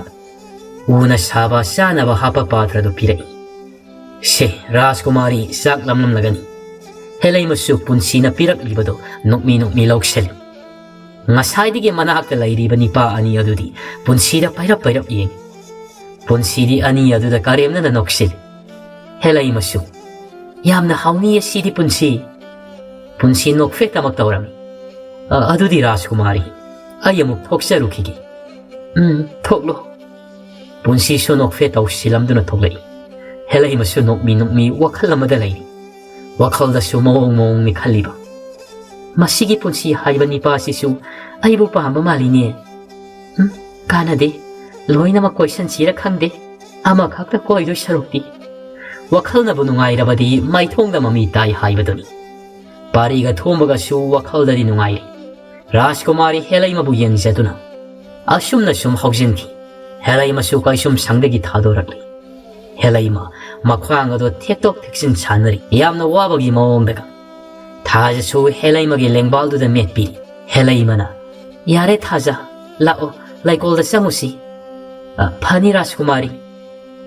ꯎꯅ ꯁꯥꯕ ꯆꯥꯅꯕ ꯍꯥꯞꯄ ꯄꯥꯇ꯭ꯔꯗꯨ ꯄꯤꯔꯛꯏ꯫ "ꯁꯦ, ꯔꯥꯖꯀꯨꯃꯥꯔꯤ ꯆꯥꯛ ꯂꯥꯝꯂꯝꯂꯒꯅꯤ꯫" ꯍꯦꯂꯩꯃꯁꯨ ꯄꯨꯟꯁꯤꯅ ꯄꯤꯔꯛꯂꯤꯕꯗꯨ ꯅꯣꯛꯃꯤ ꯅꯣꯛꯃꯤ ꯂꯧꯁꯤꯜꯂꯤ꯫ ꯉꯁꯥꯏꯗꯒꯤ ꯃꯅꯥꯛꯇ ꯂꯩꯔꯤꯕ ꯅꯤꯄꯥ ꯑꯅꯤ ꯑꯗꯨꯗꯤ ꯄꯨꯟꯁꯤꯗ ꯄꯩꯔꯞ ꯄꯩꯔꯞ ꯌꯦꯡꯏ꯫ ꯄꯨꯟꯁꯤꯗꯤ ꯑꯅꯤ ꯑꯗꯨꯗ ꯀꯔꯦꯝꯅꯅ ꯅꯣꯛꯁꯤꯜꯂꯤ꯫ ꯍꯦꯂꯩꯃꯁꯨ, "ꯌꯥꯝꯅ ꯍꯥꯎꯅꯤꯌꯦ ꯁꯤꯗꯤ ꯄꯨꯟꯁꯤ꯫" ꯄꯨꯟꯁꯤ ꯅꯣꯛꯐꯦꯠ ꯑꯃ ꯇꯧꯔꯝꯃꯤ꯫ "ꯑ, ꯑꯗꯨꯗꯤ ꯔꯥꯖꯀꯨꯃꯥꯔꯤ, ꯑꯩ ꯑꯃꯨꯛ ꯊꯣꯛꯆꯔꯨꯈꯤꯒꯦ꯫" "ꯎꯝ, ꯊꯣꯛꯂꯣ꯫" ꯄꯨꯟꯁꯤꯁꯨ ꯅꯣꯛꯐꯦꯠ ꯇꯧꯁꯤꯜꯂꯝꯗꯨꯅ ꯊꯣꯛꯂꯛꯏ꯫ ꯍꯦꯂꯩꯃꯁꯨ ꯅꯣꯛꯃꯤ ꯅꯣꯛꯃꯤ ꯋꯥꯈꯜ ꯑꯃꯗ ꯂꯩꯔꯤ꯫ ꯋꯥꯈꯜꯗꯁꯨ ꯃꯑꯣꯡ ꯃꯑꯣꯡꯅꯤ ꯈꯜꯂꯤꯕ꯫ "ꯃꯁꯤꯒꯤ ꯄꯨꯟꯁꯤ ꯍꯥꯏꯕ ꯅꯤꯄꯥꯁꯤꯁꯨ ꯑꯩꯕꯨ ꯄꯥꯝꯕ ꯃꯥꯜꯂꯤꯅꯦ꯫ ꯎꯝ, ꯀꯥꯟꯅꯗꯦ꯫ ꯂꯣꯏꯅꯃꯛ ꯀꯣꯏꯁꯟꯁꯤꯔ ꯈꯪꯗꯦ꯫ ꯑꯃꯈꯛꯇ ꯀꯣꯏꯗꯣꯏ ꯁꯔꯨꯛꯇꯤ꯫" ꯋꯥꯈꯜꯅꯕꯨ ꯅꯨꯡꯉꯥꯏꯔꯕꯗꯤ ꯃꯥꯏꯊꯣꯡꯗ ꯃꯃꯤ ꯇꯥꯏ ꯍꯥꯏꯕꯗꯨꯅꯤ꯫ ꯄꯥꯔꯤꯒ ꯊꯣꯝꯕꯒꯁꯨ ꯋꯥꯈꯜꯗꯗꯤ ꯅꯨꯡꯉꯥꯏꯔꯦ꯫ ꯔꯥꯖꯀꯨꯃꯥꯔꯤ ꯍꯦꯂꯩꯃꯕꯨ ꯌꯦꯡꯖꯗꯨꯅ ꯑꯁꯨꯝꯅ ꯁꯨꯝ ꯍꯧꯖꯤꯟꯈꯤ꯫ ꯍꯦꯂꯩꯃꯁꯨ ꯀꯩꯁꯨꯝ ꯁꯪꯗꯒꯤ ꯊꯥꯗꯣꯔꯛꯂꯤ꯫ ꯍꯦꯂꯩꯃ ꯃꯈ꯭ꯋꯥꯡ ꯑꯗꯨ ꯊꯦꯛꯇꯣꯛ ꯊꯦꯛꯆꯤꯟ ꯁꯥꯟꯅꯔꯤ, ꯌꯥꯝꯅ ꯋꯥꯕꯒꯤ ꯃꯑꯣꯡꯗꯒ꯫ ꯊꯥꯖꯁꯨ ꯍꯦꯂꯩꯃꯒꯤ ꯂꯦꯡꯕꯥꯜꯗꯨꯗ ꯃꯦꯠꯄꯤꯔꯤ꯫ ꯍꯦꯂꯩꯃꯅ, "ꯌꯥꯔꯦ ꯊꯥꯖ, ꯂꯥꯛꯑꯣ, ꯂꯩꯀꯣꯜꯗ ꯆꯪꯉꯨꯁꯤ꯫" "ꯑ, ꯐꯅꯤ ꯔꯥꯖꯀꯨꯃꯥꯔꯤ꯫"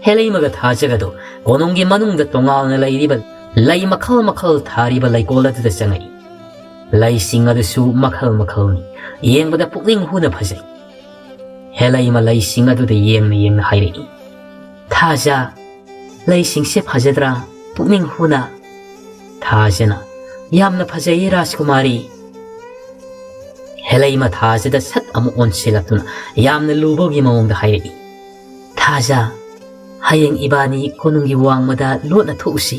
ꯍꯦꯂꯩꯃꯒ ꯊꯥꯖꯒꯗꯣ ꯀꯣꯅꯨꯡꯒꯤ ꯃꯅꯨꯡꯗ ꯇꯣꯉꯥꯟꯅ ꯂꯩꯔꯤꯕ ꯂꯩ ꯃꯈꯜ ꯃꯈꯜ ꯊꯥꯔꯤꯕ ꯂꯩꯀꯣꯜ ꯑꯗꯨꯗ ꯆꯪꯉꯛꯏ꯫ ꯂꯩꯁꯤꯡ ꯑꯗꯨꯁꯨ ꯃꯈꯜ ꯃꯈꯜꯅꯤ, ꯌꯦꯡꯕꯗ ꯄꯨꯛꯅꯤꯡ ꯍꯨꯅ ꯐꯖꯩ꯫ ꯍꯦꯂꯩꯃ ꯂꯩꯁꯤꯡ ꯑꯗꯨꯗ ꯌꯦꯡꯅ ꯌꯦꯡꯅ ꯍꯥꯏꯔꯛꯏ, "ꯊꯥꯖ, ꯂꯩꯁꯤꯡꯁꯦ ꯐꯖꯗ꯭ꯔꯥ? ꯄꯨꯛꯅꯤꯡ ꯍꯨꯅ?" ꯊꯥꯖꯅ, "ꯌꯥꯝꯅ ꯐꯖꯩꯌꯦ ꯔꯥꯖꯀꯨꯃꯥꯔꯤ꯫" ꯍꯦꯂꯩꯃ ꯊꯥꯖꯗ ꯁꯠ ꯑꯃꯨꯛ ꯑꯣꯟꯁꯤꯜꯂꯛꯇꯨꯅ ꯌꯥꯝꯅ ꯂꯨꯕꯒꯤ ꯃꯑꯣꯡꯗ ꯍꯥꯏꯔꯛꯏ, "ꯊꯥꯖ, ꯍꯌꯦꯡ ꯏꯕꯥꯅꯤ ꯀꯣꯅꯨꯡꯒꯤ ꯋꯥꯡꯃꯗ ꯂꯣꯠꯅ ꯊꯣꯛꯎꯁꯤ꯫"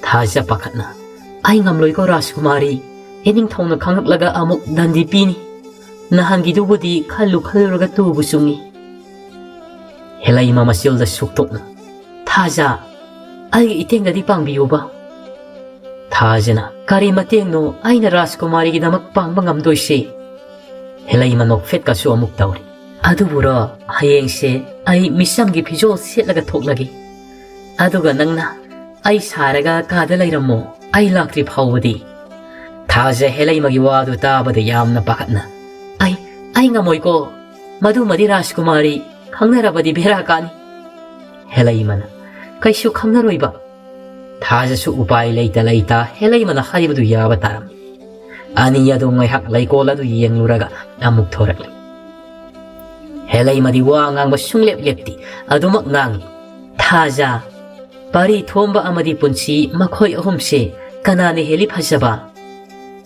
ꯊꯥꯖ ꯄꯥꯈꯠꯅ, "ꯑꯩ ꯉꯝꯂꯣꯏꯀꯣ ꯔꯥꯖꯀꯨꯃꯥꯔꯤ, ꯏꯅꯤꯡꯊꯧꯅ ꯈꯪꯂꯛꯂꯒ ꯑꯃꯨꯛ ꯗꯟꯗꯤ ꯄꯤꯅꯤ꯫ ꯅꯍꯥꯟꯒꯤꯗꯨꯕꯨꯗꯤ ꯈꯜꯂꯨ ꯈꯜꯂꯨꯔꯒ ꯇꯨꯕꯨ ꯆꯨꯡꯉꯤ꯫" ꯍꯦꯂꯩꯃ ꯃꯆꯤꯜꯗ ꯁꯨꯛꯇꯣꯛꯅ, "ꯊꯥꯖ, ꯑꯩꯒꯤ ꯏꯇꯦꯡꯗꯗꯤ ꯄꯥꯡꯕꯤꯌꯨꯕ꯫" ꯊꯥꯖꯅ, "ꯀꯔꯤ ꯃꯇꯦꯡꯅꯣ ꯑꯩꯅ ꯔꯥꯖꯀꯨꯃꯥꯔꯤꯒꯤꯗꯃꯛ ꯄꯥꯡꯕ ꯉꯝꯗꯣꯏꯁꯦ?" ꯍꯦꯂꯩꯃ ꯅꯣꯛꯐꯦꯠꯀꯁꯨ ꯑꯃꯨꯛ ꯇꯧꯔꯤ꯫ "ꯑꯗꯨꯕꯨꯔꯣ, ꯍꯌꯦꯡꯁꯦ ꯑꯩ ꯃꯤꯆꯝꯒꯤ ꯐꯤꯖꯣꯜ ꯁꯦꯠꯂꯒ ꯊꯣꯛꯂꯒꯦ꯫ ꯑꯗꯨꯒ ꯅꯪꯅ ꯑꯩ ꯁꯥꯔꯒ ꯀꯥꯗ ꯂꯩꯔꯝꯃꯣ, ꯑꯩ ꯂꯥꯛꯇ꯭ꯔꯤ ꯐꯥꯎꯕꯗꯤ꯫" ꯊꯥꯖ ꯍꯦꯂꯩꯃꯒꯤ ꯋꯥꯗꯨ ꯇꯥꯕꯗ ꯌꯥꯝꯅ ꯄꯥꯈꯠꯅ, "ꯑꯩ, ꯑꯩ ꯉꯝꯃꯣꯏꯀꯣ꯫ ꯃꯗꯨꯃꯗꯤ ꯔꯥꯖꯀꯨꯃꯥꯔꯤ ꯈꯪꯅꯔꯕꯗꯤ ꯚꯦꯔꯥ ꯀꯥꯅꯤ꯫" ꯍꯦꯂꯩꯃꯅ, "ꯀꯩꯁꯨ ꯈꯪꯅꯔꯣꯏꯕ꯫" ꯊꯥꯖꯁꯨ ꯎꯄꯥꯏ ꯂꯩꯇ ꯂꯩꯇ ꯍꯦꯂꯩꯃꯅ ꯍꯥꯏꯕꯗꯨ ꯌꯥꯕ ꯇꯥꯔꯝꯃꯤ꯫ ꯑꯅꯤ ꯑꯗꯨ ꯉꯥꯏꯍꯥꯛ ꯂꯩꯀꯣꯜ ꯑꯗꯨ ꯌꯦꯡꯂꯨꯔꯒ ꯑꯃꯨꯛ ꯊꯣꯔꯛꯂꯤ꯫ ꯍꯦꯂꯩꯃꯗꯤ ꯋꯥ ꯉꯥꯡꯕ ꯁꯨꯡꯂꯦꯞ ꯂꯦꯞꯇꯦ, ꯑꯗꯨꯃꯛ ꯉꯥꯡꯂꯤ꯫ "ꯊꯥꯖ, ꯄꯥꯔꯤ ꯊꯣꯝꯕ ꯑꯃꯗꯤ ꯄꯨꯟꯁꯤ ꯃꯈꯣꯏ ꯑꯍꯨꯝꯁꯦ ꯀꯅꯥꯅ ꯍꯦꯜꯂꯤ ꯐꯖꯕ?"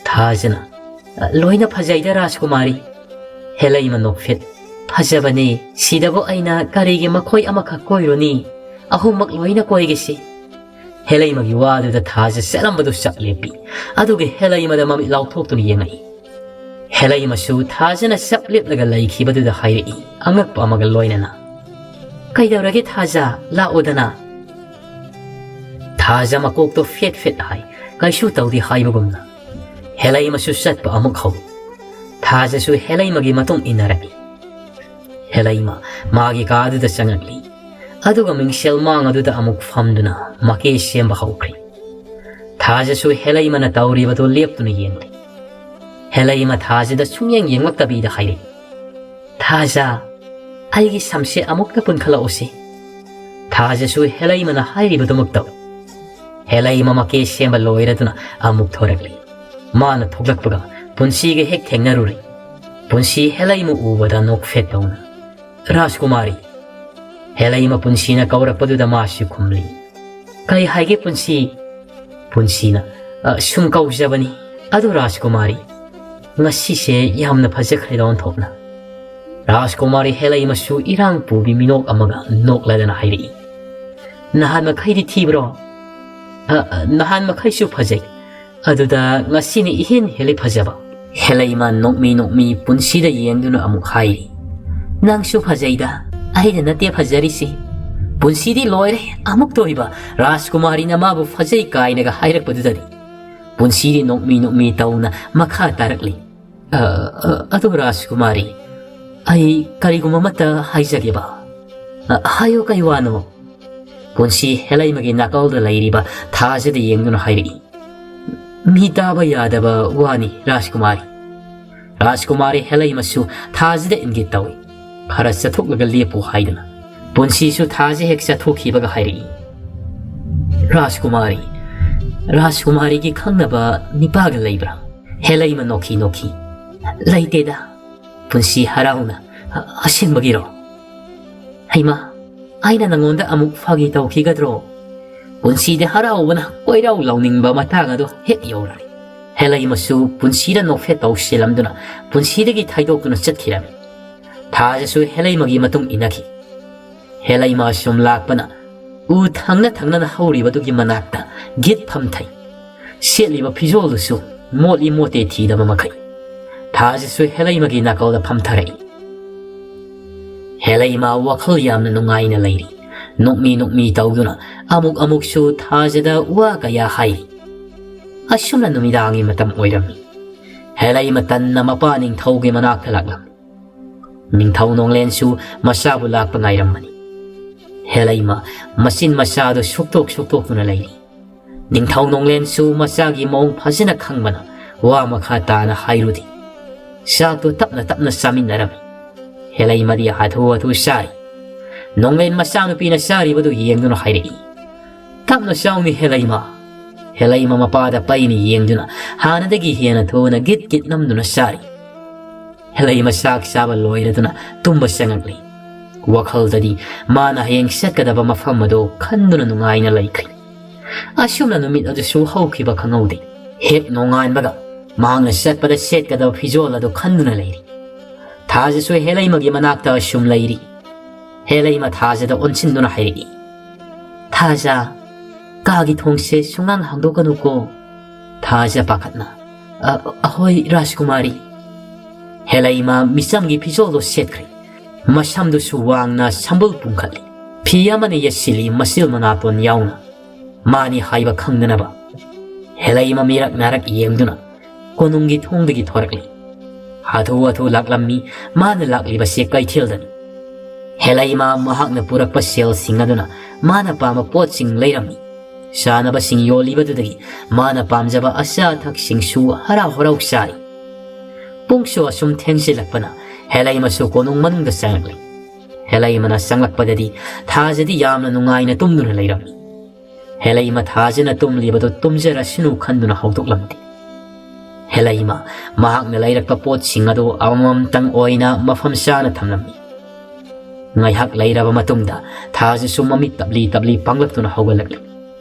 ꯊꯥꯖꯅ, "ꯂꯣꯏꯅ ꯐꯖꯩꯗ ꯔꯥꯖꯀꯨꯃꯥꯔꯤ꯫" ꯍꯦꯂꯩꯃ ꯅꯣꯛꯐꯦꯠ, "ꯐꯖꯕꯅꯤ, ꯁꯤꯗꯕꯨ ꯑꯩꯅ ꯀꯔꯤꯒꯤ ꯃꯈꯣꯏ ꯑꯃꯈꯛ ꯀꯣꯏꯔꯨꯅꯤ? ꯑꯍꯨꯝꯃꯛ ꯂꯣꯏꯅ ꯀꯣꯏꯒꯦꯁꯤ꯫" ꯍꯦꯂꯩꯃꯒꯤ ꯋꯥꯗꯨꯗ ꯊꯥꯖ ꯆꯠꯂꯝꯕꯗꯨ ꯆꯞ ꯂꯦꯞꯄꯤ꯫ ꯑꯗꯨꯒ ꯍꯦꯂꯩꯃꯗ ꯃꯃꯤꯠ ꯂꯥꯎꯊꯣꯛꯇꯨꯅ ꯌꯦꯡꯉꯛꯏ꯫ ꯍꯦꯂꯩꯃꯁꯨ ꯊꯥꯖꯅ ꯆꯞ ꯂꯦꯞꯂꯒ ꯂꯩꯈꯤꯕꯗꯨꯗ ꯍꯥꯏꯔꯛꯏ, ꯑꯉꯛꯄ ꯑꯃꯒ ꯂꯣꯏꯅꯅ, "ꯀꯩꯗꯧꯔꯒꯦ ꯊꯥꯖ? ꯂꯥꯛꯑꯣꯗꯅ꯫" ꯊꯥꯖ ꯃꯀꯣꯛꯇꯣ ꯐꯦꯠ ꯐꯦꯠ ꯍꯥꯏ, ꯀꯩꯁꯨ ꯇꯧꯗꯦ ꯍꯥꯏꯕꯒꯨꯝꯅ꯫ ꯍꯦꯂꯩꯃꯁꯨ ꯆꯠꯄ ꯑꯃꯨꯛ ꯍꯧꯏ꯫ ꯊꯥꯖꯁꯨ ꯍꯦꯂꯩꯃꯒꯤ ꯃꯇꯨꯡ ꯏꯟꯅꯔꯛꯏ꯫ ꯍꯦꯂꯩꯃ ꯃꯥꯒꯤ ꯀꯥꯗꯨꯗ ꯆꯪꯉꯛꯂꯤ꯫ ꯑꯗꯨꯒ ꯃꯤꯡꯁꯦꯜ ꯃꯥꯡ ꯑꯗꯨꯗ ꯑꯃꯨꯛ ꯐꯝꯗꯨꯅ ꯃꯀꯦ ꯁꯦꯝꯕ ꯍꯧꯈ꯭ꯔꯦ꯫ ꯊꯥꯖꯁꯨ ꯍꯦꯂꯩꯃꯅ ꯇꯧꯔꯤꯕꯗꯨ ꯂꯦꯞꯇꯨꯅ ꯌꯦꯡꯂꯤ꯫ ꯍꯦꯂꯩꯃ ꯊꯥꯖꯗ ꯁꯨꯡꯌꯦꯡ ꯌꯦꯡꯂꯛꯇꯕꯤꯗ ꯍꯥꯏꯔꯛꯏ, "ꯊꯥꯖ, ꯑꯩꯒꯤ ꯁꯝꯁꯦ ꯑꯃꯨꯛꯇ ꯄꯨꯟꯈꯠꯂꯛꯎꯁꯤ꯫" ꯊꯥꯖꯁꯨ ꯍꯦꯂꯩꯃꯅ ꯍꯥꯏꯔꯤꯕꯗꯨꯃꯛ ꯇꯧꯏ꯫ ꯍꯦꯂꯩꯃ ꯃꯀꯦ ꯁꯦꯝꯕ ꯂꯣꯏꯔꯗꯨꯅ ꯑꯃꯨꯛ ꯊꯣꯔꯛꯂꯤ꯫ ꯃꯥꯅ ꯊꯣꯛꯂꯛꯄꯒ ꯄꯨꯟꯁꯤꯒ ꯍꯦꯛ ꯊꯦꯡꯅꯔꯨꯔꯦ꯫ ꯄꯨꯟꯁꯤ ꯍꯦꯂꯩꯃ ꯎꯕꯗ ꯅꯣꯛꯐꯦꯠ ꯇꯧꯅ, "ꯔꯥꯖꯀꯨꯃꯥꯔꯤ!" ꯍꯦꯂꯩꯃ ꯄꯨꯟꯁꯤꯅ ꯀꯧꯔꯛꯄꯗꯨꯗ ꯃꯥꯁꯨ ꯈꯨꯝꯂꯤ꯫ "ꯀꯩ ꯍꯥꯏꯒꯦ ꯄꯨꯟꯁꯤ?" ꯄꯨꯟꯁꯤꯅ, "ꯑ, ꯁꯨꯝ ꯀꯧꯖꯕꯅꯤ꯫ ꯑꯗꯨ ꯔꯥꯖꯀꯨꯃꯥꯔꯤ, ꯉꯁꯤꯁꯦ ꯌꯥꯝꯅ ꯐꯖꯈ꯭ꯔꯦꯗ ꯑꯣꯟꯊꯣꯛꯅ꯫" ꯔꯥꯖꯀꯨꯃꯥꯔꯤ ꯍꯦꯂꯩꯃꯁꯨ ꯏꯔꯥꯡ ꯄꯨꯕꯤ ꯃꯤꯅꯣꯛ ꯑꯃꯒ ꯅꯣꯛꯂꯗꯅ ꯍꯥꯏꯔꯛꯏ, "ꯅꯍꯥꯟ ꯃꯈꯩꯗꯤ ꯊꯤꯕ꯭ꯔꯣ?" "ꯑ, ꯑ, ꯅꯍꯥꯟ ꯃꯈꯩꯁꯨ ꯐꯖꯩ꯫ ꯑꯗꯨꯗ ꯉꯁꯤꯅ ꯏꯍꯦꯟ ꯍꯦꯜꯂꯤ ꯐꯖꯕ꯫" ꯍꯦꯂꯩꯃ ꯅꯣꯛꯃꯤ ꯅꯣꯛꯃꯤ ꯄꯨꯟꯁꯤꯗ ꯌꯦꯡꯗꯨꯅ ꯑꯃꯨꯛ ꯍꯥꯏꯔꯤ, "ꯅꯪꯁꯨ ꯐꯖꯩꯗ, ꯑꯩꯅ ꯅꯠꯇꯦ ꯐꯖꯔꯤꯁꯤ꯫" ꯄꯨꯟꯁꯤꯗꯤ ꯂꯣꯏꯔꯦ, ꯑꯃꯨꯛꯇ ꯑꯣꯏꯕ ꯔꯥꯖꯀꯨꯃꯥꯔꯤꯅ ꯃꯥꯕꯨ ꯐꯖꯩ ꯀꯥꯏꯅꯒ ꯍꯥꯏꯔꯛꯄꯗꯨꯗꯗꯤ꯫ ꯄꯨꯟꯁꯤꯗꯤ ꯅꯣꯛꯃꯤ ꯅꯣꯛꯃꯤ ꯇꯧꯅ ꯃꯈꯥ ꯇꯥꯔꯛꯂꯤ, "ꯑ, ꯑ, ꯑꯗꯨ ꯔꯥꯖꯀꯨꯃꯥꯔꯤ, ꯑꯩ ꯀꯔꯤꯒꯨꯝꯕ ꯑꯃꯠꯇ ꯍꯥꯏꯖꯒꯦꯕ꯫" "ꯑ, ꯍꯥꯏꯌꯨ, ꯀꯩ ꯋꯥꯅꯣ?" ꯄꯨꯟꯁꯤ ꯍꯦꯂꯩꯃꯒꯤ ꯅꯥꯀꯜꯗ ꯂꯩꯔꯤꯕ ꯊꯥꯖꯗ ꯌꯦꯡꯗꯨꯅ ꯍꯥꯏꯔꯛꯏ, "ꯃꯤ ꯇꯥꯕ ꯌꯥꯗꯕ ꯋꯥꯅꯤ ꯔꯥꯖꯀꯨꯃꯥꯔꯤ꯫" ꯔꯥꯖꯀꯨꯃꯥꯔꯤ ꯍꯦꯂꯩꯃꯁꯨ ꯊꯥꯖꯗ ꯏꯪꯒꯤꯠ ꯇꯧꯏ, ꯈꯔ ꯆꯠꯊꯣꯛꯂꯒ ꯂꯦꯞꯄꯨ ꯍꯥꯏꯗꯨꯅ꯫ ꯄꯨꯟꯁꯤꯁꯨ ꯊꯥꯖ ꯍꯦꯛ ꯆꯠꯊꯣꯛꯈꯤꯕꯒ ꯍꯥꯏꯔꯛꯏ, "ꯔꯥꯖꯀꯨꯃꯥꯔꯤ, ꯔꯥꯖꯀꯨꯃꯥꯔꯤꯒꯤ ꯈꯪꯅꯕ ꯅꯤꯄꯥꯒ ꯂꯩꯕ꯭ꯔꯥ?" ꯍꯦꯂꯩꯃ ꯅꯣꯛꯈꯤ ꯅꯣꯛꯈꯤ, "ꯂꯩꯇꯦꯗ꯫" ꯄꯨꯟꯁꯤ ꯍꯔꯥꯎꯅ, "ꯑ-, ꯑꯁꯦꯡꯕꯒꯤꯔꯣ? ꯍꯩꯃꯥ, ꯑꯩꯅ ꯅꯉꯣꯟꯗ ꯑꯃꯨꯛ ꯐꯥꯒꯤ ꯇꯧꯈꯤꯒꯗ꯭ꯔꯣ?" ꯄꯨꯟꯁꯤꯗ ꯍꯔꯥꯎꯕꯅ ꯀꯣꯏꯔꯥꯎ ꯂꯥꯎꯅꯤꯡꯕ ꯃꯇꯥꯡ ꯑꯗꯨ ꯍꯦꯛ ꯌꯧꯔꯛꯏ꯫ ꯍꯦꯂꯩꯃꯁꯨ ꯄꯨꯟꯁꯤꯗ ꯅꯣꯛꯐꯦꯠ ꯇꯧꯁꯤꯜꯂꯝꯗꯨꯅ ꯄꯨꯟꯁꯤꯗꯒꯤ ꯊꯩꯗꯣꯛꯇꯨꯅ ꯆꯠꯈꯤꯔꯝꯃꯤ꯫ ꯊꯥꯖꯁꯨ ꯍꯦꯂꯩꯃꯒꯤ ꯃꯇꯨꯡ ꯏꯟꯅꯈꯤ꯫ ꯍꯦꯂꯩꯃ ꯁꯨꯝ ꯂꯥꯛꯄꯅ ꯎ ꯊꯪꯅ ꯊꯪꯅꯅ ꯍꯧꯔꯤꯕꯗꯨꯒꯤ ꯃꯅꯥꯛꯇ ꯒꯤꯠ ꯐꯝꯊꯩ꯫ ꯁꯦꯠꯂꯤꯕ ꯐꯤꯖꯣꯜꯗꯨꯁꯨ ꯃꯣꯠꯂꯤ ꯃꯣꯠꯇꯦ ꯊꯤꯗꯕ ꯃꯈꯩ꯫ ꯊꯥꯖꯁꯨ ꯍꯦꯂꯩꯃꯒꯤ ꯅꯥꯀꯜꯗ ꯐꯝꯊꯔꯛꯏ꯫ ꯍꯦꯂꯩꯃ ꯋꯥꯈꯜ ꯌꯥꯝꯅ ꯅꯨꯡꯉꯥꯏꯅ ꯂꯩꯔꯤ꯫ ꯅꯣꯛꯃꯤ ꯅꯣꯛꯃꯤ ꯇꯧꯗꯨꯅ ꯑꯃꯨꯛ ꯑꯃꯨꯛꯁꯨ ꯊꯥꯖꯗ ꯋꯥ ꯀꯌꯥ ꯍꯥꯏꯔꯤ꯫ ꯑꯁꯨꯝꯅ ꯅꯨꯃꯤꯗꯥꯡꯒꯤ ꯃꯇꯝ ꯑꯣꯏꯔꯝꯃꯤ꯫ ꯍꯦꯂꯩꯃ ꯇꯟꯅ ꯃꯄꯥ ꯅꯤꯡꯊꯧꯒꯤ ꯃꯅꯥꯛꯇ ꯂꯥꯛꯂꯝꯃꯤ꯫ ꯅꯤꯡꯊꯧ ꯅꯣꯡꯂꯦꯟꯁꯨ ꯃꯆꯥꯕꯨ ꯂꯥꯛꯄ ꯉꯥꯏꯔꯝꯕꯅꯤ꯫ ꯍꯦꯂꯩꯃ ꯃꯆꯤꯟ ꯃꯆꯥꯗꯨ ꯁꯨꯛꯇꯣꯛ ꯁꯨꯛꯇꯣꯛꯇꯨꯅ ꯂꯩꯔꯤ꯫ ꯅꯤꯡꯊꯧ ꯅꯣꯡꯂꯦꯟꯁꯨ ꯃꯆꯥꯒꯤ ꯃꯑꯣꯡ ꯐꯖꯅ ꯈꯪꯕꯅ ꯋꯥ ꯃꯈꯥ ꯇꯥꯅ ꯍꯥꯏꯔꯨꯗꯦ꯫ ꯆꯥꯛꯇꯨ ꯇꯞꯅ ꯇꯞꯅ ꯆꯥꯃꯤꯟꯅꯔꯝꯃꯤ꯫ ꯍꯦꯂꯩꯃꯗꯤ ꯍꯥꯊꯨ ꯍꯥꯊꯨ ꯆꯥꯔꯤ꯫ ꯅꯣꯡꯂꯦꯟ ꯃꯆꯥꯅꯨꯄꯤꯅ ꯆꯥꯔꯤꯕꯗꯨ ꯌꯦꯡꯗꯨꯅ ꯍꯥꯏꯔꯛꯏ, "ꯇꯞꯅ ꯆꯥꯎꯅꯤ ꯍꯦꯂꯩꯃ꯫" ꯍꯦꯂꯩꯃ ꯃꯄꯥꯗ ꯄꯩꯅ ꯌꯦꯡꯗꯨꯅ ꯍꯥꯟꯅꯗꯒꯤ ꯍꯦꯟꯅ ꯊꯨꯅ ꯒꯤꯠ ꯒꯤꯠ ꯅꯝꯗꯨꯅ ꯆꯥꯔꯤ꯫ ꯍꯦꯂꯩꯃ ꯆꯥꯛ ꯆꯥꯕ ꯂꯣꯏꯔꯗꯨꯅ ꯇꯨꯝꯕ ꯆꯪꯉꯛꯂꯤ꯫ ꯋꯥꯈꯜꯗꯗꯤ ꯃꯥꯅ ꯍꯌꯦꯡ ꯆꯠꯀꯗꯕ ꯃꯐꯝ ꯑꯗꯨ ꯈꯟꯗꯨꯅ ꯅꯨꯡꯉꯥꯏꯅ ꯂꯩꯈ꯭ꯔꯤ꯫ ꯑꯁꯨꯝꯅ ꯅꯨꯃꯤꯠ ꯑꯗꯨꯁꯨ ꯍꯧꯈꯤꯕ ꯈꯪꯍꯧꯗꯦ꯫ ꯍꯦꯛ ꯅꯣꯡꯉꯥꯟꯕꯒ ꯃꯍꯥꯛꯅ ꯆꯠꯄꯗ ꯁꯦꯠꯀꯗꯕ ꯐꯤꯖꯣꯜ ꯑꯗꯨ ꯈꯟꯗꯨꯅ ꯂꯩꯔꯤ꯫ ꯊꯥꯖꯁꯨ ꯍꯦꯂꯩꯃꯒꯤ ꯃꯅꯥꯛꯇ ꯑꯁꯨꯝ ꯂꯩꯔꯤ꯫ ꯍꯦꯂꯩꯃ ꯊꯥꯖꯗ ꯑꯣꯟꯁꯤꯟꯗꯨꯅ ꯍꯥꯏꯔꯛꯏ, "ꯊꯥꯖ, ꯀꯥꯒꯤ ꯊꯣꯡꯁꯦ ꯁꯨꯡꯍꯥꯡ ꯍꯥꯡꯗꯣꯛꯀꯅꯨꯀꯣ꯫" ꯊꯥꯖ ꯄꯥꯈꯠꯅ, "ꯑ-, ꯑꯍꯣꯏ ꯔꯥꯖꯀꯨꯃꯥꯔꯤ꯫" ꯍꯦꯂꯩꯃ ꯃꯤꯆꯝꯒꯤ ꯐꯤꯖꯣꯜꯗꯣ ꯁꯦꯠꯈ꯭ꯔꯦ꯫ ꯃꯁꯝꯗꯨꯁꯨ ꯋꯥꯡꯅ ꯁꯝꯕꯨꯜ ꯄꯨꯡꯈꯠꯂꯤ꯫ ꯐꯤ ꯑꯃꯅ ꯌꯦꯠꯁꯤꯜꯂꯤ ꯃꯆꯤꯜ ꯃꯅꯥꯇꯣꯟ ꯌꯥꯎꯅ꯫ ꯃꯥꯅꯤ ꯍꯥꯏꯕ ꯈꯪꯗꯅꯕ ꯍꯦꯂꯩꯃ ꯃꯤꯔꯛ ꯅꯥꯔꯛ ꯌꯦꯡꯗꯨꯅ ꯀꯣꯅꯨꯡꯒꯤ ꯊꯣꯡꯗꯒꯤ ꯊꯣꯔꯛꯂꯤ꯫ ꯍꯥꯊꯨ ꯍꯥꯊꯨ ꯂꯥꯛꯂꯝꯃꯤ꯫ ꯃꯥꯅ ꯂꯥꯛꯂꯤꯕꯁꯦ ꯀꯩꯊꯦꯜꯗꯅꯤ꯫ ꯍꯦꯂꯩꯃ ꯃꯍꯥꯛꯅ ꯄꯨꯔꯛꯄ ꯁꯦꯜꯁꯤꯡ ꯑꯗꯨꯅ ꯃꯥꯅ ꯄꯥꯝꯕ ꯄꯣꯠꯁꯤꯡ ꯂꯩꯔꯝꯃꯤ꯫ ꯆꯥꯅꯕꯁꯤꯡ ꯌꯣꯜꯂꯤꯕꯗꯨꯗꯒꯤ ꯃꯥꯅ ꯄꯥꯝꯖꯕ ꯑꯆꯥ ꯑꯊꯛꯁꯤꯡꯁꯨ ꯍꯔꯥꯎ ꯍꯔꯥꯎ ꯆꯥꯔꯤ꯫ ꯄꯨꯡꯁꯨ ꯑꯁꯨꯝ ꯊꯦꯡꯖꯤꯜꯂꯛꯄꯅ ꯍꯦꯂꯩꯃꯁꯨ ꯀꯣꯅꯨꯡ ꯃꯅꯨꯡꯗ ꯆꯪꯂꯛꯂꯤ꯫ ꯍꯦꯂꯩꯃꯅ ꯆꯪꯂꯛꯄꯗꯗꯤ ꯊꯥꯖꯗꯤ ꯌꯥꯝꯅ ꯅꯨꯡꯉꯥꯏꯅ ꯇꯨꯝꯗꯨꯅ ꯂꯩꯔꯝꯃꯤ꯫ ꯍꯦꯂꯩꯃ ꯊꯥꯖꯅ ꯇꯨꯝꯂꯤꯕꯗꯨ ꯇꯨꯝꯖꯔꯁꯅꯨ ꯈꯟꯗꯨꯅ ꯍꯧꯗꯣꯛꯂꯝꯗꯦ꯫ ꯍꯦꯂꯩꯃ ꯃꯍꯥꯛꯅ ꯂꯩꯔꯛꯄ ꯄꯣꯠꯁꯤꯡ ꯑꯗꯨ ꯑꯃꯃꯝꯇꯪ ꯑꯣꯏꯅ ꯃꯐꯝ ꯆꯥꯅ ꯊꯝꯂꯝꯃꯤ꯫ ꯉꯥꯏꯍꯥꯛ ꯂꯩꯔꯕ ꯃꯇꯨꯡꯗ ꯊꯥꯖꯁꯨ ꯃꯃꯤꯠ ꯇꯞꯂꯤ ꯇꯞꯂꯤ ꯄꯥꯡꯂꯛꯇꯨꯅ ꯍꯧꯒꯠꯂꯛꯂꯤ꯫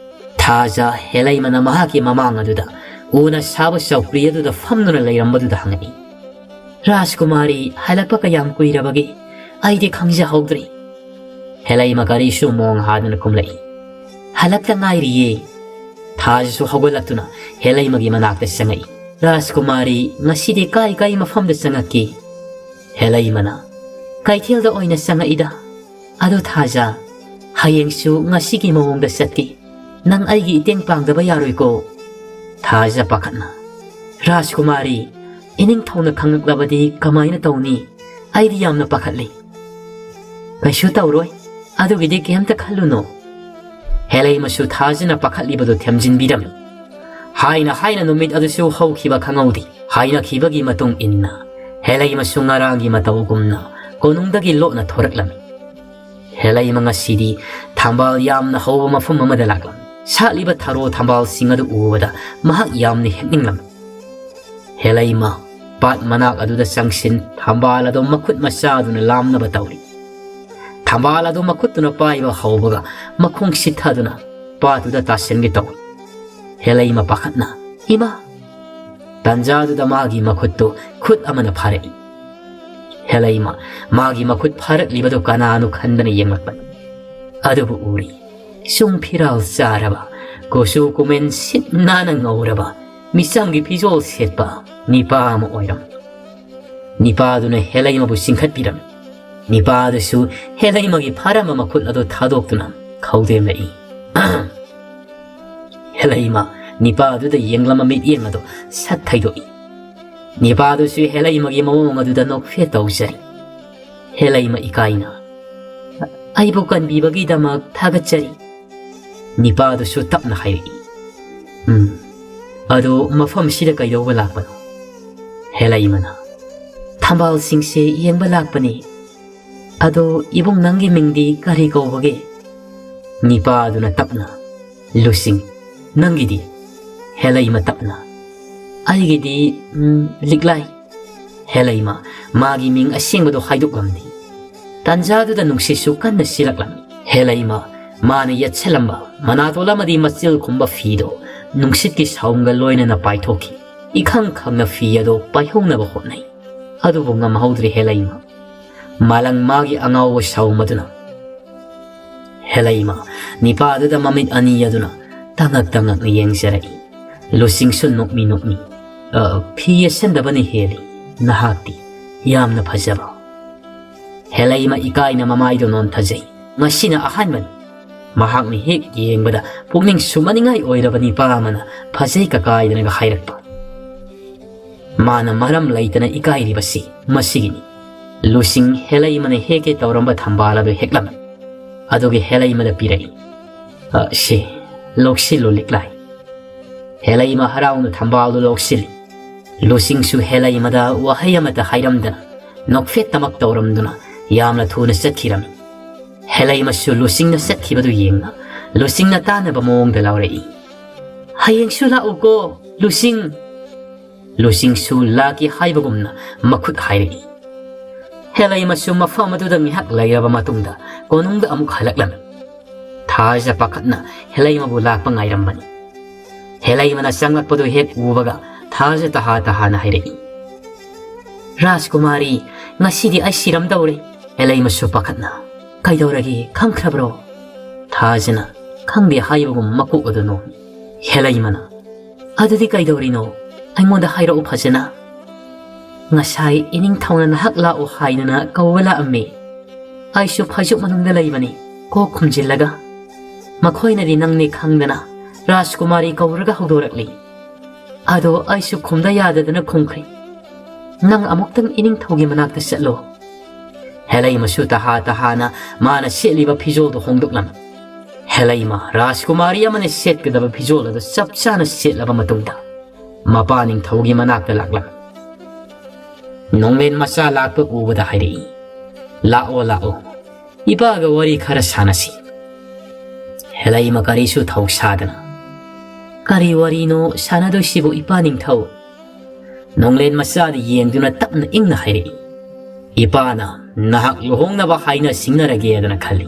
ꯊꯥꯖ ꯍꯦꯂꯩꯃꯅ ꯃꯍꯥꯛꯀꯤ ꯃꯃꯥꯡ ꯑꯗꯨꯗ ꯎꯅ ꯁꯥꯕ ꯆꯧꯀ꯭ꯔꯤ ꯑꯗꯨꯗ ꯐꯝꯗꯨꯅ ꯂꯩꯔꯝꯕꯗꯨꯗ ꯍꯪꯉꯛꯏ, "ꯔꯥꯖꯀꯨꯃꯥꯔꯤ ꯍꯜꯂꯛꯄ ꯀꯌꯥꯝ ꯀꯨꯏꯔꯕꯒꯦ? ꯑꯩꯗꯤ ꯈꯪꯖꯍꯧꯗ꯭ꯔꯦ꯫" ꯍꯦꯂꯩꯃ ꯀꯔꯤꯁꯨ ꯃꯣꯡ ꯍꯥꯗꯅ ꯈꯨꯝꯂꯛꯏ꯫ "ꯍꯜꯂꯛꯇ ꯉꯥꯏꯔꯤꯌꯦ꯫" ꯊꯥꯖꯁꯨ ꯍꯧꯒꯠꯂꯛꯇꯨꯅ ꯍꯦꯂꯩꯃꯒꯤ ꯃꯅꯥꯛꯇ ꯆꯪꯉꯛꯏ꯫ "ꯔꯥꯖꯀꯨꯃꯥꯔꯤ ꯉꯁꯤꯗꯤ ꯀꯥꯏ ꯀꯥꯏ ꯃꯐꯝꯗ ꯆꯪꯉꯛꯀꯦ?" ꯍꯦꯂꯩꯃꯅ, "ꯀꯩꯊꯦꯜꯗ ꯑꯣꯏꯅ ꯆꯪꯉꯛꯏꯗ꯫ ꯑꯗꯣ ꯊꯥꯖ, ꯍꯌꯦꯡꯁꯨ ꯉꯁꯤꯒꯤ ꯃꯑꯣꯡꯗ ꯆꯠꯀꯦ꯫ ꯅꯪ ꯑꯩꯒꯤ ꯏꯇꯦꯡ ꯄꯥꯡꯗꯕ ꯌꯥꯔꯣꯏꯀꯣ?" ꯊꯥꯖ ꯄꯥꯈꯠꯅ, "ꯔꯥꯖꯀꯨꯃꯥꯔꯤ, ꯏꯅꯤꯡꯊꯧꯅ ꯈꯪꯂꯛꯂꯕꯗꯤ ꯀꯃꯥꯏꯅ ꯇꯧꯅꯤ? ꯑꯩꯗꯤ ꯌꯥꯝꯅ ꯄꯥꯈꯠꯂꯤ꯫" "ꯀꯩꯁꯨ ꯇꯧꯔꯣꯏ, ꯑꯗꯨꯒꯤꯗꯤ ꯀꯩꯝꯇ ꯈꯜꯂꯨꯅꯨ꯫" ꯍꯦꯂꯩꯃꯁꯨ ꯊꯥꯖꯅ ꯄꯥꯈꯠꯂꯤꯕꯗꯨ ꯊꯦꯝꯖꯤꯟꯕꯤꯔꯝꯃꯤ꯫ ꯍꯥꯏꯅ ꯍꯥꯏꯅ ꯅꯨꯃꯤꯠ ꯑꯗꯨꯁꯨ ꯍꯧꯈꯤꯕ ꯈꯪꯍꯧꯗꯦ꯫ ꯍꯥꯏꯅꯈꯤꯕꯒꯤ ꯃꯇꯨꯡ ꯏꯟꯅ ꯍꯦꯂꯩꯃꯁꯨ ꯉꯔꯥꯡꯒꯤ ꯃꯇꯧꯒꯨꯝꯅ ꯀꯣꯅꯨꯡꯗꯒꯤ ꯂꯣꯠꯅ ꯊꯣꯔꯛꯂꯝꯃꯤ꯫ ꯍꯦꯂꯩꯃ ꯉꯁꯤꯗꯤ ꯊꯝꯕꯥꯜ ꯌꯥꯝꯅ ꯍꯧꯕ ꯃꯐꯝ ꯑꯃꯗ ꯂꯥꯛꯂꯝꯃꯤ꯫ ꯁꯥꯠꯂꯤꯕ ꯊꯔꯣ ꯊꯝꯕꯥꯜꯁꯤꯡ ꯑꯗꯨ ꯎꯕꯗ ꯃꯍꯥꯛ ꯌꯥꯝꯅ ꯍꯦꯛꯅꯤꯡꯂꯝꯃꯤ꯫ ꯍꯦꯂꯩꯃ ꯄꯥꯠ ꯃꯅꯥꯛ ꯑꯗꯨꯗ ꯆꯪꯁꯤꯟ ꯊꯝꯕꯥꯜ ꯑꯗꯨ ꯃꯈꯨꯠ ꯃꯆꯥꯗꯨꯅ ꯂꯥꯝꯅꯕ ꯇꯧꯔꯤ꯫ ꯊꯝꯕꯥꯜ ꯑꯗꯨ ꯃꯈꯨꯠꯇꯨꯅ ꯄꯥꯏꯕ ꯍꯧꯕꯒ ꯃꯈꯣꯡ ꯁꯤꯠꯊꯗꯨꯅ ꯄꯥꯠꯇꯨꯗ ꯇꯥꯁꯤꯟꯒꯦ ꯇꯧꯏ꯫ ꯍꯦꯂꯩꯃ ꯄꯥꯈꯠꯅ, "ꯏꯃꯥ!" ꯇꯟꯖꯥꯗꯨꯗ ꯃꯥꯒꯤ ꯃꯈꯨꯠꯇꯨ ꯈꯨꯠ ꯑꯃꯅ ꯐꯥꯔꯛꯏ꯫ ꯍꯦꯂꯩꯃ ꯃꯥꯒꯤ ꯃꯈꯨꯠ ꯐꯥꯔꯛꯂꯤꯕꯗꯨ ꯀꯅꯥꯅꯣ ꯈꯟꯗꯅ ꯌꯦꯡꯂꯛꯄꯅꯤ꯫ ꯑꯗꯨꯕꯨ ꯎꯔꯤ, ꯆꯨꯡ ꯐꯤꯔꯥꯜ ꯆꯥꯔꯕ, ꯀꯨꯆꯨ ꯀꯨꯃꯦꯟ ꯁꯤꯠ ꯅꯥꯟꯅ ꯉꯧꯔꯕ, ꯃꯤꯆꯝꯒꯤ ꯐꯤꯖꯣꯜ ꯁꯦꯠꯄ ꯅꯤꯄꯥ ꯑꯃ ꯑꯣꯏꯔꯝꯃꯤ꯫ ꯅꯤꯄꯥꯗꯨꯅ ꯍꯦꯂꯩꯃꯕꯨ ꯆꯤꯡꯈꯠꯄꯤꯔꯝꯃꯤ꯫ ꯅꯤꯄꯥꯗꯨꯁꯨ ꯍꯦꯂꯩꯃꯒꯤ ꯐꯥꯔꯝꯕ ꯃꯈꯨꯠ ꯑꯗꯨ ꯊꯥꯗꯣꯛꯇꯨꯅ ꯈꯧꯗꯦꯝꯂꯛꯏ꯫ ꯍꯦꯂꯩꯃ ꯅꯤꯄꯥꯗꯨꯗ ꯌꯦꯡꯂꯝꯕ ꯃꯤꯠꯌꯦꯡ ꯑꯗꯨ ꯁꯠ ꯊꯩꯗꯣꯛꯏ꯫ ꯅꯤꯄꯥꯗꯨꯁꯨ ꯍꯦꯂꯩꯃꯒꯤ ꯃꯑꯣꯡ ꯑꯗꯨꯗ ꯅꯣꯛꯐꯦꯠ ꯇꯧꯖꯔꯤ꯫ ꯍꯦꯂꯩꯃ ꯏꯀꯥꯏꯅ, "ꯑꯩꯕꯨ ꯀꯟꯕꯤꯕꯒꯤꯗꯃꯛ ꯊꯥꯒꯠꯆꯔꯤ꯫" ꯅꯤꯄꯥꯗꯨꯁꯨ ꯇꯞꯅ ꯍꯥꯏꯔꯛꯏ, "ꯎꯝ, ꯑꯗꯣ ꯃꯐꯝꯁꯤꯗ ꯀꯩꯗꯧꯕ ꯂꯥꯛꯄꯅꯣ?" ꯍꯦꯂꯩꯃꯅ, "ꯊꯝꯕꯥꯜꯁꯤꯡꯁꯦ ꯌꯦꯡꯕ ꯂꯥꯛꯄꯅꯤ꯫ ꯑꯗꯣ ꯏꯕꯨꯡ, ꯅꯪꯒꯤ ꯃꯤꯡꯗꯤ ꯀꯔꯤ ꯀꯧꯕꯒꯦ?" ꯅꯤꯄꯥꯗꯨꯅ ꯇꯞꯅ, "ꯂꯨꯁꯤꯡ, ꯅꯪꯒꯤꯗꯤ?" ꯍꯦꯂꯩꯃ ꯇꯞꯅ, "ꯑꯩꯒꯤꯗꯤ, ꯎꯝ, ꯂꯤꯛꯂꯥꯏ꯫" ꯍꯦꯂꯩꯃ ꯃꯥꯒꯤ ꯃꯤꯡ ꯑꯁꯦꯡꯕꯗꯨ ꯍꯥꯏꯗꯣꯛꯂꯝꯗꯦ꯫ ꯇꯟꯖꯥꯗꯨꯗ ꯅꯨꯡꯁꯤꯠꯁꯨ ꯀꯟꯅ ꯁꯤꯜꯂꯛꯂꯝꯃꯤ꯫ ꯍꯦꯂꯩꯃ ꯃꯥꯅ ꯌꯦꯠꯁꯜꯂꯝꯕ ꯃꯅꯥꯇꯣꯜ ꯑꯃꯗꯤ ꯃꯆꯤꯜ ꯈꯨꯝꯕ ꯐꯤꯗꯣ ꯅꯨꯡꯁꯤꯠꯀꯤ ꯁꯥꯎꯝꯒ ꯂꯣꯏꯅꯅ ꯄꯥꯏꯊꯣꯛꯈꯤ꯫ ꯏꯈꯪ ꯈꯪꯅ ꯐꯤ ꯑꯗꯨ ꯄꯥꯏꯍꯧꯅꯕ ꯍꯣꯠꯅꯩ꯫ ꯑꯗꯨꯕꯨ ꯉꯝꯍꯧꯗ꯭ꯔꯦ ꯍꯦꯂꯩꯃ꯫ ꯃꯥꯂꯪ ꯃꯥꯒꯤ ꯑꯉꯥꯎꯕ ꯁꯥꯎꯃꯗꯨꯅ ꯍꯦꯂꯩꯃ ꯅꯤꯄꯥꯗꯨꯗ ꯃꯃꯤꯠ ꯑꯅꯤ ꯑꯗꯨꯅ ꯇꯉꯛ ꯇꯉꯛꯅ ꯌꯦꯡꯖꯔꯛꯏ꯫ ꯂꯨꯆꯤꯡꯁꯨ ꯅꯣꯛꯃꯤ ꯅꯣꯛꯃꯤ, "ꯑ, ꯐꯤ ꯌꯦꯠꯁꯟꯗꯕꯅ ꯍꯦꯜꯂꯤ, ꯅꯍꯥꯛꯇꯤ ꯌꯥꯝꯅ ꯐꯖꯕ꯫" ꯍꯦꯂꯩꯃ ꯏꯀꯥꯏꯅ ꯃꯃꯥꯏꯗꯨ ꯅꯣꯟꯊꯖꯩ꯫ ꯃꯁꯤꯅ ꯑꯍꯥꯟꯕꯅꯤ꯫ ꯃꯍꯥꯛꯅ ꯍꯦꯛ ꯌꯦꯡꯕꯗ ꯄꯨꯛꯅꯤꯡ ꯁꯨꯝꯍꯠꯅꯤꯡꯉꯥꯏ ꯑꯣꯏꯔꯕ ꯅꯤꯄꯥ ꯑꯃꯅ ꯐꯖꯩ ꯀꯀꯥꯏꯗꯅꯒ ꯍꯥꯏꯔꯛꯄ꯫ ꯃꯥꯅ ꯃꯔꯝ ꯂꯩꯇꯅ ꯏꯀꯥꯏꯔꯤꯕꯁꯤ ꯃꯁꯤꯒꯤꯅꯤ꯫ ꯂꯨꯆꯤꯡ ꯍꯦꯂꯩꯃꯅ ꯍꯦꯛꯀꯦ ꯇꯧꯔꯝꯕ ꯊꯝꯕꯥꯜ ꯑꯗꯨ ꯍꯦꯛꯂꯝꯃꯤ꯫ ꯑꯗꯨꯒ ꯍꯦꯂꯩꯃꯗ ꯄꯤꯔꯛꯏ꯫ "ꯑ, ꯁꯤ, ꯂꯧꯁꯤꯜꯂꯨ ꯂꯤꯛꯂꯥꯏ꯫" ꯍꯦꯂꯩꯃ ꯍꯔꯥꯎꯅ ꯊꯝꯕꯥꯜꯗꯨ ꯂꯧꯁꯤꯜꯂꯤ꯫ ꯂꯨꯆꯤꯡꯁꯨ ꯍꯦꯂꯩꯃꯗ ꯋꯥꯍꯩ ꯑꯃꯠꯇ ꯍꯥꯏꯔꯝꯗꯅ ꯅꯣꯛꯐꯦꯠꯇꯃꯛ ꯇꯧꯔꯝꯗꯨꯅ ꯌꯥꯝꯅ ꯊꯨꯅ ꯆꯠꯈꯤꯔꯝꯃꯤ꯫ ꯍꯦꯂꯩꯃꯁꯨ ꯂꯨꯆꯤꯡꯅ ꯆꯠꯈꯤꯕꯗꯨ ꯌꯦꯡꯅ ꯂꯨꯆꯤꯡꯅ ꯇꯥꯅꯕ ꯃꯑꯣꯡꯗ ꯂꯥꯎꯔꯛꯏ, "ꯍꯌꯦꯡꯁꯨ ꯂꯥꯛꯎꯀꯣ, ꯂꯨꯆꯤꯡ!" ꯂꯨꯆꯤꯡꯁꯨ ꯂꯥꯛꯀꯦ ꯍꯥꯏꯕꯒꯨꯝꯅ ꯃꯈꯨꯠ ꯍꯥꯏꯔꯛꯏ꯫ ꯍꯦꯂꯩꯃꯁꯨ ꯃꯐꯝ ꯑꯗꯨꯗ ꯉꯥꯏꯍꯥꯛ ꯂꯩꯔꯕ ꯃꯇꯨꯡꯗ ꯀꯣꯅꯨꯡꯗ ꯑꯃꯨꯛ ꯍꯜꯂꯛꯂꯝꯃꯤ꯫ ꯊꯥꯖ ꯄꯥꯈꯠꯅ ꯍꯦꯂꯩꯃꯕꯨ ꯂꯥꯛꯄ ꯉꯥꯏꯔꯝꯕꯅꯤ꯫ ꯍꯦꯂꯩꯃꯅ ꯆꯪꯂꯛꯄꯗꯨ ꯍꯦꯛ ꯎꯕꯒ ꯊꯥꯖ ꯇꯍꯥ ꯇꯍꯥꯅ ꯍꯥꯏꯔꯛꯏ, "ꯔꯥꯖꯀꯨꯃꯥꯔꯤ, ꯉꯁꯤꯗꯤ ꯑꯩ ꯁꯤꯔꯝꯗꯧꯔꯦ꯫" ꯍꯦꯂꯩꯃꯁꯨ ꯄꯥꯈꯠꯅ, "ꯀꯩꯗꯧꯔꯒꯦ, ꯈꯪꯈ꯭ꯔꯕ꯭ꯔꯣ?" ꯊꯥꯖꯅ ꯈꯪꯗꯦ ꯍꯥꯏꯕꯒꯨꯝ ꯃꯀꯣꯛ ꯑꯗꯨ ꯅꯣꯝꯃꯤ꯫ ꯍꯦꯂꯩꯃꯅ, "ꯑꯗꯨꯗꯤ ꯀꯩꯗꯧꯔꯤꯅꯣ? ꯑꯩꯉꯣꯟꯗ ꯍꯥꯏꯔꯛꯎ ꯐꯖꯅ꯫" "ꯉꯁꯥꯏ ꯏꯅꯤꯡꯊꯧꯅ ꯅꯍꯥꯛ ꯂꯥꯛꯑꯣ ꯍꯥꯏꯗꯅ ꯀꯧꯕ ꯂꯥꯛꯑꯝꯃꯤ꯫ ꯑꯩꯁꯨ ꯐꯩꯖꯨꯞ ꯃꯅꯨꯡꯗ ꯂꯩꯕꯅꯤ, ꯀꯣꯛ ꯈꯨꯝꯖꯤꯜꯂꯒ꯫ ꯃꯈꯣꯏꯅꯗꯤ ꯅꯪꯅꯤ ꯈꯪꯗꯅ ꯔꯥꯖꯀꯨꯃꯥꯔꯤ ꯀꯧꯔꯒ ꯍꯧꯗꯣꯔꯛꯂꯤ꯫ ꯑꯗꯣ ꯑꯩꯁꯨ ꯈꯨꯝꯗ ꯌꯥꯗꯗꯅ ꯈꯨꯝꯈ꯭ꯔꯦ꯫ ꯅꯪ ꯑꯃꯨꯛꯇꯪ ꯏꯅꯤꯡꯊꯧꯒꯤ ꯃꯅꯥꯛꯇ ꯆꯠꯂꯣ꯫" ꯍꯦꯂꯩꯃꯁꯨ ꯇꯍꯥ ꯇꯍꯥꯅ ꯃꯥꯅ ꯁꯦꯠꯂꯤꯕ ꯐꯤꯖꯣꯜꯗꯨ ꯍꯣꯡꯗꯣꯛꯂꯝꯃꯤ꯫ ꯍꯦꯂꯩꯃ ꯔꯥꯖꯀꯨꯃꯥꯔꯤ ꯑꯃꯅ ꯁꯦꯠꯀꯗꯕ ꯐꯤꯖꯣꯜ ꯑꯗꯨ ꯆꯞ ꯆꯥꯅ ꯁꯦꯠꯂꯕ ꯃꯇꯨꯡꯗ ꯃꯄꯥ ꯅꯤꯡꯊꯧꯒꯤ ꯃꯅꯥꯛꯇ ꯂꯥꯛꯂꯝꯃꯤ꯫ ꯅꯣꯡꯂꯦꯟ ꯃꯆꯥ ꯂꯥꯛꯄ ꯎꯕꯗ ꯍꯥꯏꯔꯛꯏ, "ꯂꯥꯛꯑꯣ, ꯂꯥꯛꯑꯣ, ꯏꯄꯥꯒ ꯋꯥꯔꯤ ꯈꯔ ꯁꯥꯟꯅꯁꯤ꯫" ꯍꯦꯂꯩꯃ ꯀꯔꯤꯁꯨ ꯊꯧꯁꯥꯗꯅ, "ꯀꯔꯤ ꯋꯥꯔꯤꯅꯣ ꯁꯥꯟꯅꯗꯣꯏꯁꯤꯕꯨ, ꯏꯄꯥ ꯅꯤꯡꯊꯧ?" ꯅꯣꯡꯂꯦꯟ ꯃꯆꯥꯗ ꯌꯦꯡꯗꯨꯅ ꯇꯞꯅ ꯏꯪꯅ ꯍꯥꯏꯔꯛꯏ, "ꯏꯄꯥꯅ ꯅꯍꯥꯛ ꯂꯨꯍꯣꯡꯅꯕ ꯍꯥꯏꯅ ꯁꯤꯡꯅꯔꯒꯦꯗꯅ ꯈꯜꯂꯤ꯫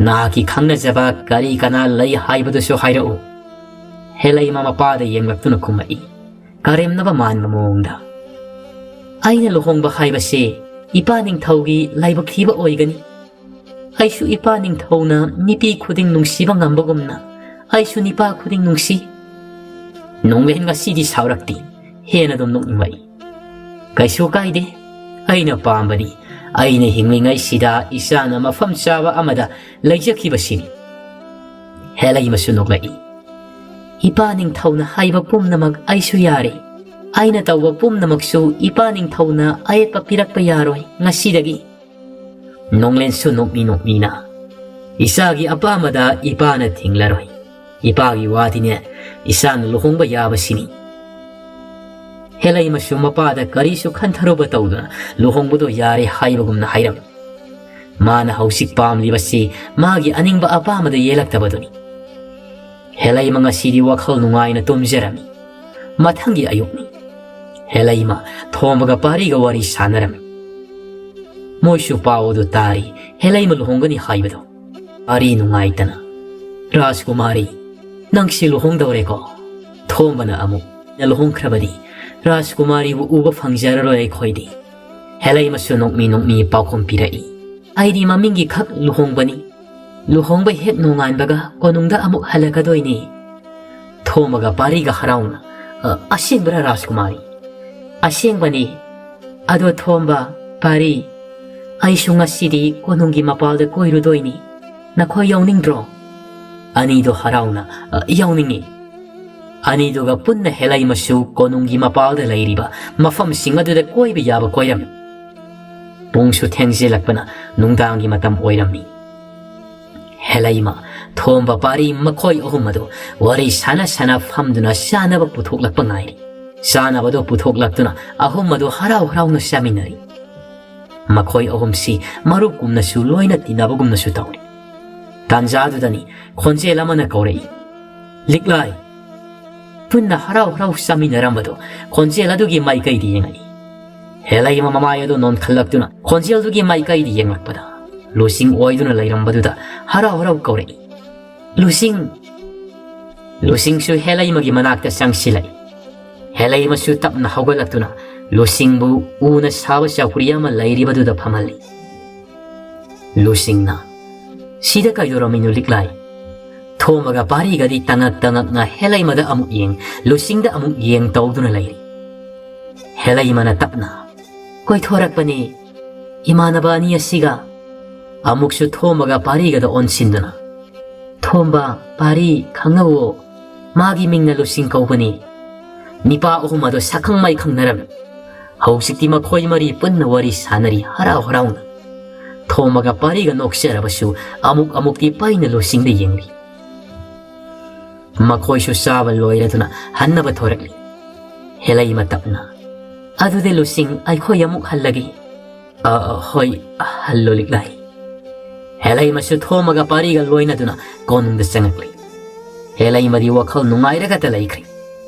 ꯅꯍꯥꯛꯀꯤ ꯈꯪꯅꯖꯕ ꯀꯔꯤ ꯀꯅꯥ ꯂꯩ ꯍꯥꯏꯕꯗꯨꯁꯨ ꯍꯥꯏꯔꯛꯎ꯫" ꯍꯦꯂꯩꯃ ꯃꯄꯥꯗ ꯌꯦꯡꯂꯛꯇꯨꯅ ꯈꯨꯝꯃꯛꯏ, ꯀꯔꯦꯝꯅꯕ ꯃꯥꯟꯕ ꯃꯑꯣꯡꯗ, ꯑꯩꯅ ꯂꯨꯍꯣꯡꯕ ꯍꯥꯏꯕꯁꯦ ꯏꯄꯥ ꯅꯤꯡꯊꯧꯒꯤ ꯂꯥꯏꯕꯛ ꯊꯤꯕ ꯑꯣꯏꯒꯅꯤ꯫ ꯑꯩꯁꯨ ꯏꯄꯥ ꯅꯤꯡꯊꯧꯅ ꯅꯨꯄꯤ ꯈꯨꯗꯤꯡ ꯅꯨꯡꯁꯤꯕ ꯉꯝꯕꯒꯨꯝꯅ ꯑꯩꯁꯨ ꯅꯨꯄꯥ ꯈꯨꯗꯤꯡ ꯅꯨꯡꯁꯤ꯫ ꯅꯣꯡꯂꯦꯟ ꯉꯁꯤꯗꯤ ꯁꯥꯎꯔꯛꯇꯦ, ꯍꯦꯟꯅ ꯑꯗꯨꯝ ꯅꯣꯛꯅꯤꯡꯂꯛꯏ꯫ "ꯀꯩꯁꯨ ꯀꯥꯏꯗꯦ, ꯑꯩꯅ ꯄꯥꯝꯕꯗꯤ ꯑꯩꯅ ꯍꯤꯡꯂꯤꯉꯩꯁꯤꯗ ꯏꯆꯥꯅ ꯃꯐꯝ ꯆꯥꯕ ꯑꯃꯗ ꯂꯩꯖꯈꯤꯕꯁꯤꯅꯤ꯫" ꯍꯦꯂꯩꯃꯁꯨ ꯅꯣꯛꯂꯛꯏ꯫ "ꯏꯄꯥ ꯅꯤꯡꯊꯧꯅ ꯍꯥꯏꯕ ꯄꯨꯝꯅꯃꯛ ꯑꯩꯁꯨ ꯌꯥꯔꯦ꯫ ꯑꯩꯅ ꯇꯧꯕ ꯄꯨꯝꯅꯃꯛꯁꯨ ꯏꯄꯥ ꯅꯤꯡꯊꯧꯅ ꯑꯌꯦꯠꯄ ꯄꯤꯔꯛꯄ ꯌꯥꯔꯣꯏ ꯉꯁꯤꯗꯒꯤ꯫" ꯅꯣꯡꯂꯦꯟꯁꯨ ꯅꯣꯛꯃꯤ ꯅꯣꯛꯃꯤꯅ, "ꯏꯆꯥꯒꯤ ꯑꯄꯥꯝꯕꯗ ꯏꯄꯥꯅ ꯊꯤꯡꯂꯔꯣꯏ꯫ ꯏꯄꯥꯒꯤ ꯋꯥꯗꯤꯅꯦ, ꯏꯆꯥꯅ ꯂꯨꯍꯣꯡꯕ ꯌꯥꯕꯁꯤꯅꯤ꯫" ꯍꯦꯂꯩꯃꯁꯨ ꯃꯄꯥꯗ ꯀꯔꯤꯁꯨ ꯈꯟꯊꯔꯨꯕ ꯇꯧꯗꯅ ꯂꯨꯍꯣꯡꯕꯗꯣ ꯌꯥꯔꯦ ꯍꯥꯏꯕꯒꯨꯝꯅ ꯍꯥꯏꯔꯝꯃꯤ꯫ ꯃꯥꯅ ꯍꯧꯖꯤꯛ ꯄꯥꯝꯂꯤꯕꯁꯤ ꯃꯥꯒꯤ ꯑꯅꯤꯡꯕ ꯑꯄꯥꯝꯕꯗ ꯌꯦꯜꯂꯛꯇꯕꯗꯨꯅꯤ꯫ ꯍꯦꯂꯩꯃ ꯉꯁꯤꯗꯤ ꯋꯥꯈꯜ ꯅꯨꯡꯉꯥꯏꯅ ꯇꯨꯝꯖꯔꯝꯃꯤ꯫ ꯃꯊꯪꯒꯤ ꯑꯌꯨꯛꯅꯤ꯫ ꯍꯦꯂꯩꯃ ꯊꯣꯝꯕꯒ ꯄꯥꯔꯤꯒ ꯋꯥꯔꯤ ꯁꯥꯟꯅꯔꯝꯃꯤ꯫ ꯃꯣꯏꯁꯨ ꯄꯥꯎ ꯑꯗꯨ ꯇꯥꯔꯤ, ꯍꯦꯂꯩꯃ ꯂꯨꯍꯣꯡꯒꯅꯤ ꯍꯥꯏꯕꯗꯣ꯫ ꯄꯥꯔꯤ ꯅꯨꯡꯉꯥꯏꯇꯅ, "ꯔꯥꯖꯀꯨꯃꯥꯔꯤ, ꯅꯪꯁꯤ ꯂꯨꯍꯣꯡꯗꯧꯔꯦꯀꯣ?" ꯊꯣꯝꯕꯅ ꯑꯃꯨꯛ, "ꯅ ꯂꯨꯍꯣꯡꯈ꯭ꯔꯕꯗꯤ ꯔꯥꯖꯀꯨꯃꯥꯔꯤꯕꯨ ꯎꯕ ꯐꯪꯖꯔꯔꯣꯏ ꯑꯩꯈꯣꯏꯗꯤ꯫" ꯍꯦꯂꯩꯃꯁꯨ ꯅꯣꯛꯃꯤ ꯅꯣꯛꯃꯤ ꯄꯥꯎꯈꯨꯝ ꯄꯤꯔꯛꯏ, "ꯑꯩꯗꯤ ꯃꯃꯤꯡꯒꯤ ꯈꯛ ꯂꯨꯍꯣꯡꯕꯅꯤ꯫ ꯂꯨꯍꯣꯡꯕ ꯍꯦꯛ ꯅꯣꯡꯉꯥꯟꯕꯒ ꯀꯣꯅꯨꯡꯗ ꯑꯃꯨꯛ ꯍꯜꯂꯛꯀꯗꯣꯏꯅꯤ꯫" ꯊꯣꯝꯕꯒ ꯄꯥꯔꯤꯒ ꯍꯔꯥꯎꯅ, "ꯑ, ꯑꯁꯦꯡꯕꯔꯥ ꯔꯥꯖꯀꯨꯃꯥꯔꯤ?" "ꯑꯁꯦꯡꯕꯅꯤ꯫ ꯑꯗꯣ ꯊꯣꯝꯕ, ꯄꯥꯔꯤ, ꯑꯩꯁꯨ ꯉꯁꯤꯗꯤ ꯀꯣꯅꯨꯡꯒꯤ ꯃꯄꯥꯜꯗ ꯀꯣꯏꯔꯨꯗꯣꯏꯅꯤ꯫ ꯅꯈꯣꯏ ꯌꯥꯎꯅꯤꯡꯗ꯭ꯔꯣ?" ꯑꯅꯤꯗꯣ ꯍꯔꯥꯎꯅ, "ꯑ, ꯌꯥꯎꯅꯤꯡꯉꯤ꯫" ꯑꯅꯤꯗꯨꯒ ꯄꯨꯟꯅ ꯍꯦꯂꯩꯃꯁꯨ ꯀꯣꯅꯨꯡꯒꯤ ꯃꯄꯥꯜꯗ ꯂꯩꯔꯤꯕ ꯃꯐꯝꯁꯤꯡ ꯑꯗꯨꯗ ꯀꯣꯏꯕ ꯌꯥꯕ ꯀꯣꯏꯔꯝꯃꯤ꯫ ꯄꯨꯡꯁꯨ ꯊꯦꯡꯖꯤꯜꯂꯛꯄꯅ ꯅꯨꯡꯗꯥꯡꯒꯤ ꯃꯇꯝ ꯑꯣꯏꯔꯝꯃꯤ꯫ ꯍꯦꯂꯩꯃ, ꯊꯣꯝꯕ, ꯄꯥꯔꯤ ꯃꯈꯣꯏ ꯑꯍꯨꯝ ꯑꯗꯨ ꯋꯥꯔꯤ ꯁꯥꯟꯅ ꯁꯥꯟꯅ ꯐꯝꯗꯨꯅ ꯆꯥꯅꯕ ꯄꯨꯊꯣꯛꯂꯛꯄ ꯉꯥꯏꯔꯤ꯫ ꯆꯥꯅꯕꯗꯨ ꯄꯨꯊꯣꯛꯂꯛꯇꯨꯅ ꯑꯍꯨꯝ ꯑꯗꯨ ꯍꯔꯥꯎ ꯍꯔꯥꯎꯅ ꯆꯥꯃꯤꯟꯅꯔꯤ꯫ ꯃꯈꯣꯏ ꯑꯍꯨꯝꯁꯤ ꯃꯔꯨꯞꯀꯨꯝꯅꯁꯨ ꯂꯣꯏꯅ ꯇꯤꯟꯅꯕꯒꯨꯝꯅꯁꯨ ꯇꯧꯔꯤ꯫ ꯇꯥꯟꯖꯥꯗꯨꯗꯅꯤ ꯈꯣꯟꯖꯦꯜ ꯑꯃꯅ ꯀꯧꯔꯛꯏ, "ꯂꯤꯛꯂꯥꯏ!" ꯄꯨꯟꯅ ꯍꯔꯥꯎ ꯍꯔꯥꯎ ꯆꯥꯃꯤꯟꯅꯔꯝꯕꯗꯨ ꯈꯣꯟꯖꯦꯜ ꯑꯗꯨꯒꯤ ꯃꯥꯏꯀꯩꯗ ꯌꯦꯡꯉꯛꯏ꯫ ꯍꯦꯂꯩꯃ ꯃꯃꯥꯏ ꯑꯗꯨ ꯅꯣꯟꯈꯠꯂꯛꯇꯨꯅ ꯈꯣꯟꯖꯦꯜꯗꯨꯒꯤ ꯃꯥꯏꯀꯩꯗ ꯌꯦꯡꯂꯛꯄꯗ ꯂꯨꯁꯤꯡ ꯑꯣꯏꯗꯨꯅ ꯂꯩꯔꯝꯕꯗꯨꯗ ꯍꯔꯥꯎ ꯍꯔꯥꯎ ꯀꯧꯔꯛꯏ, "ꯂꯨꯁꯤꯡ!" ꯂꯨꯁꯤꯡꯁꯨ ꯍꯦꯂꯩꯃꯒꯤ ꯃꯅꯥꯛꯇ ꯆꯪꯁꯤꯜꯂꯛꯏ꯫ ꯍꯦꯂꯩꯃꯁꯨ ꯇꯞꯅ ꯍꯧꯒꯠꯂꯛꯇꯨꯅ ꯂꯨꯁꯤꯡꯕꯨ ꯎꯅ ꯁꯥꯕ ꯆꯧꯀ꯭ꯔꯤ ꯑꯃ ꯂꯩꯔꯤꯕꯗꯨꯗ ꯐꯝꯍꯜꯂꯤ꯫ ꯂꯨꯁꯤꯡꯅ, "ꯁꯤꯗ ꯀꯩꯗꯧꯔꯝꯃꯤꯅꯣ ꯂꯤꯛꯂꯥꯏ?" ꯊꯣꯝꯕꯒ ꯄꯥꯔꯤꯒꯗꯤ ꯇꯉꯛ ꯇꯉꯛꯅ ꯍꯦꯂꯩꯃꯗ ꯑꯃꯨꯛ ꯌꯦꯡ, ꯂꯨꯁꯤꯡꯗ ꯑꯃꯨꯛ ꯌꯦꯡ ꯇꯧꯗꯨꯅ ꯂꯩꯔꯤ꯫ ꯍꯦꯂꯩꯃꯅ ꯇꯞꯅ, "ꯀꯣꯏꯊꯣꯔꯛꯄꯅꯤ ꯏꯃꯥꯟꯅꯕ ꯑꯅꯤ ꯑꯁꯤꯒ꯫" ꯑꯃꯨꯛꯁꯨ ꯊꯣꯝꯕꯒ ꯄꯥꯔꯤꯒꯗ ꯑꯣꯟꯁꯤꯟꯗꯨꯅ, "ꯊꯣꯝꯕ, ꯄꯥꯔꯤ, ꯈꯪꯅꯧꯋꯣ, ꯃꯥꯒꯤ ꯃꯤꯡꯅ ꯂꯨꯁꯤꯡ ꯀꯧꯕꯅꯤ꯫ ꯅꯤꯄꯥ ꯑꯍꯨꯝ ꯑꯗꯣ ꯁꯛꯈꯪ ꯃꯥꯏ ꯈꯪꯅꯔꯝꯃꯤ꯫ ꯍꯧꯖꯤꯛꯇꯤ ꯃꯈꯣꯏ ꯃꯔꯤ ꯄꯨꯟꯅ ꯋꯥꯔꯤ ꯁꯥꯟꯅꯔꯤ ꯍꯔꯥꯎ ꯍꯔꯥꯎꯅ꯫" ꯊꯣꯝꯕꯒ ꯄꯥꯔꯤꯒ ꯅꯣꯛꯆꯔꯕꯁꯨ ꯑꯃꯨꯛ ꯑꯃꯨꯛꯇꯤ ꯄꯥꯏꯅ ꯂꯨꯁꯤꯡꯗ ꯌꯦꯡꯂꯤ꯫ ꯃꯈꯣꯏꯁꯨ ꯆꯥꯕ ꯂꯣꯏꯔꯗꯨꯅ ꯍꯟꯅꯕ ꯊꯣꯔꯛꯂꯤ꯫ ꯍꯦꯂꯩꯃ ꯇꯞꯅ, "ꯑꯗꯨꯗꯤ ꯂꯨꯁꯤꯡ, ꯑꯩꯈꯣꯏ ꯑꯃꯨꯛ ꯍꯜꯂꯒꯦ꯫" "ꯑ, ꯑ, ꯍꯣꯏ, ꯍꯜꯂꯣ ꯂꯤꯛꯂꯥꯏ꯫" ꯍꯦꯂꯩꯃꯁꯨ ꯊꯣꯝꯕꯒ ꯄꯥꯔꯤꯒ ꯂꯣꯏꯅꯗꯨꯅ ꯀꯣꯅꯨꯡꯗ ꯆꯪꯉꯛꯂꯤ꯫ ꯍꯦꯂꯩꯃꯗꯤ ꯋꯥꯈꯜ ꯅꯨꯡꯉꯥꯏꯔꯒꯇ ꯂꯩꯈ꯭ꯔꯦ꯫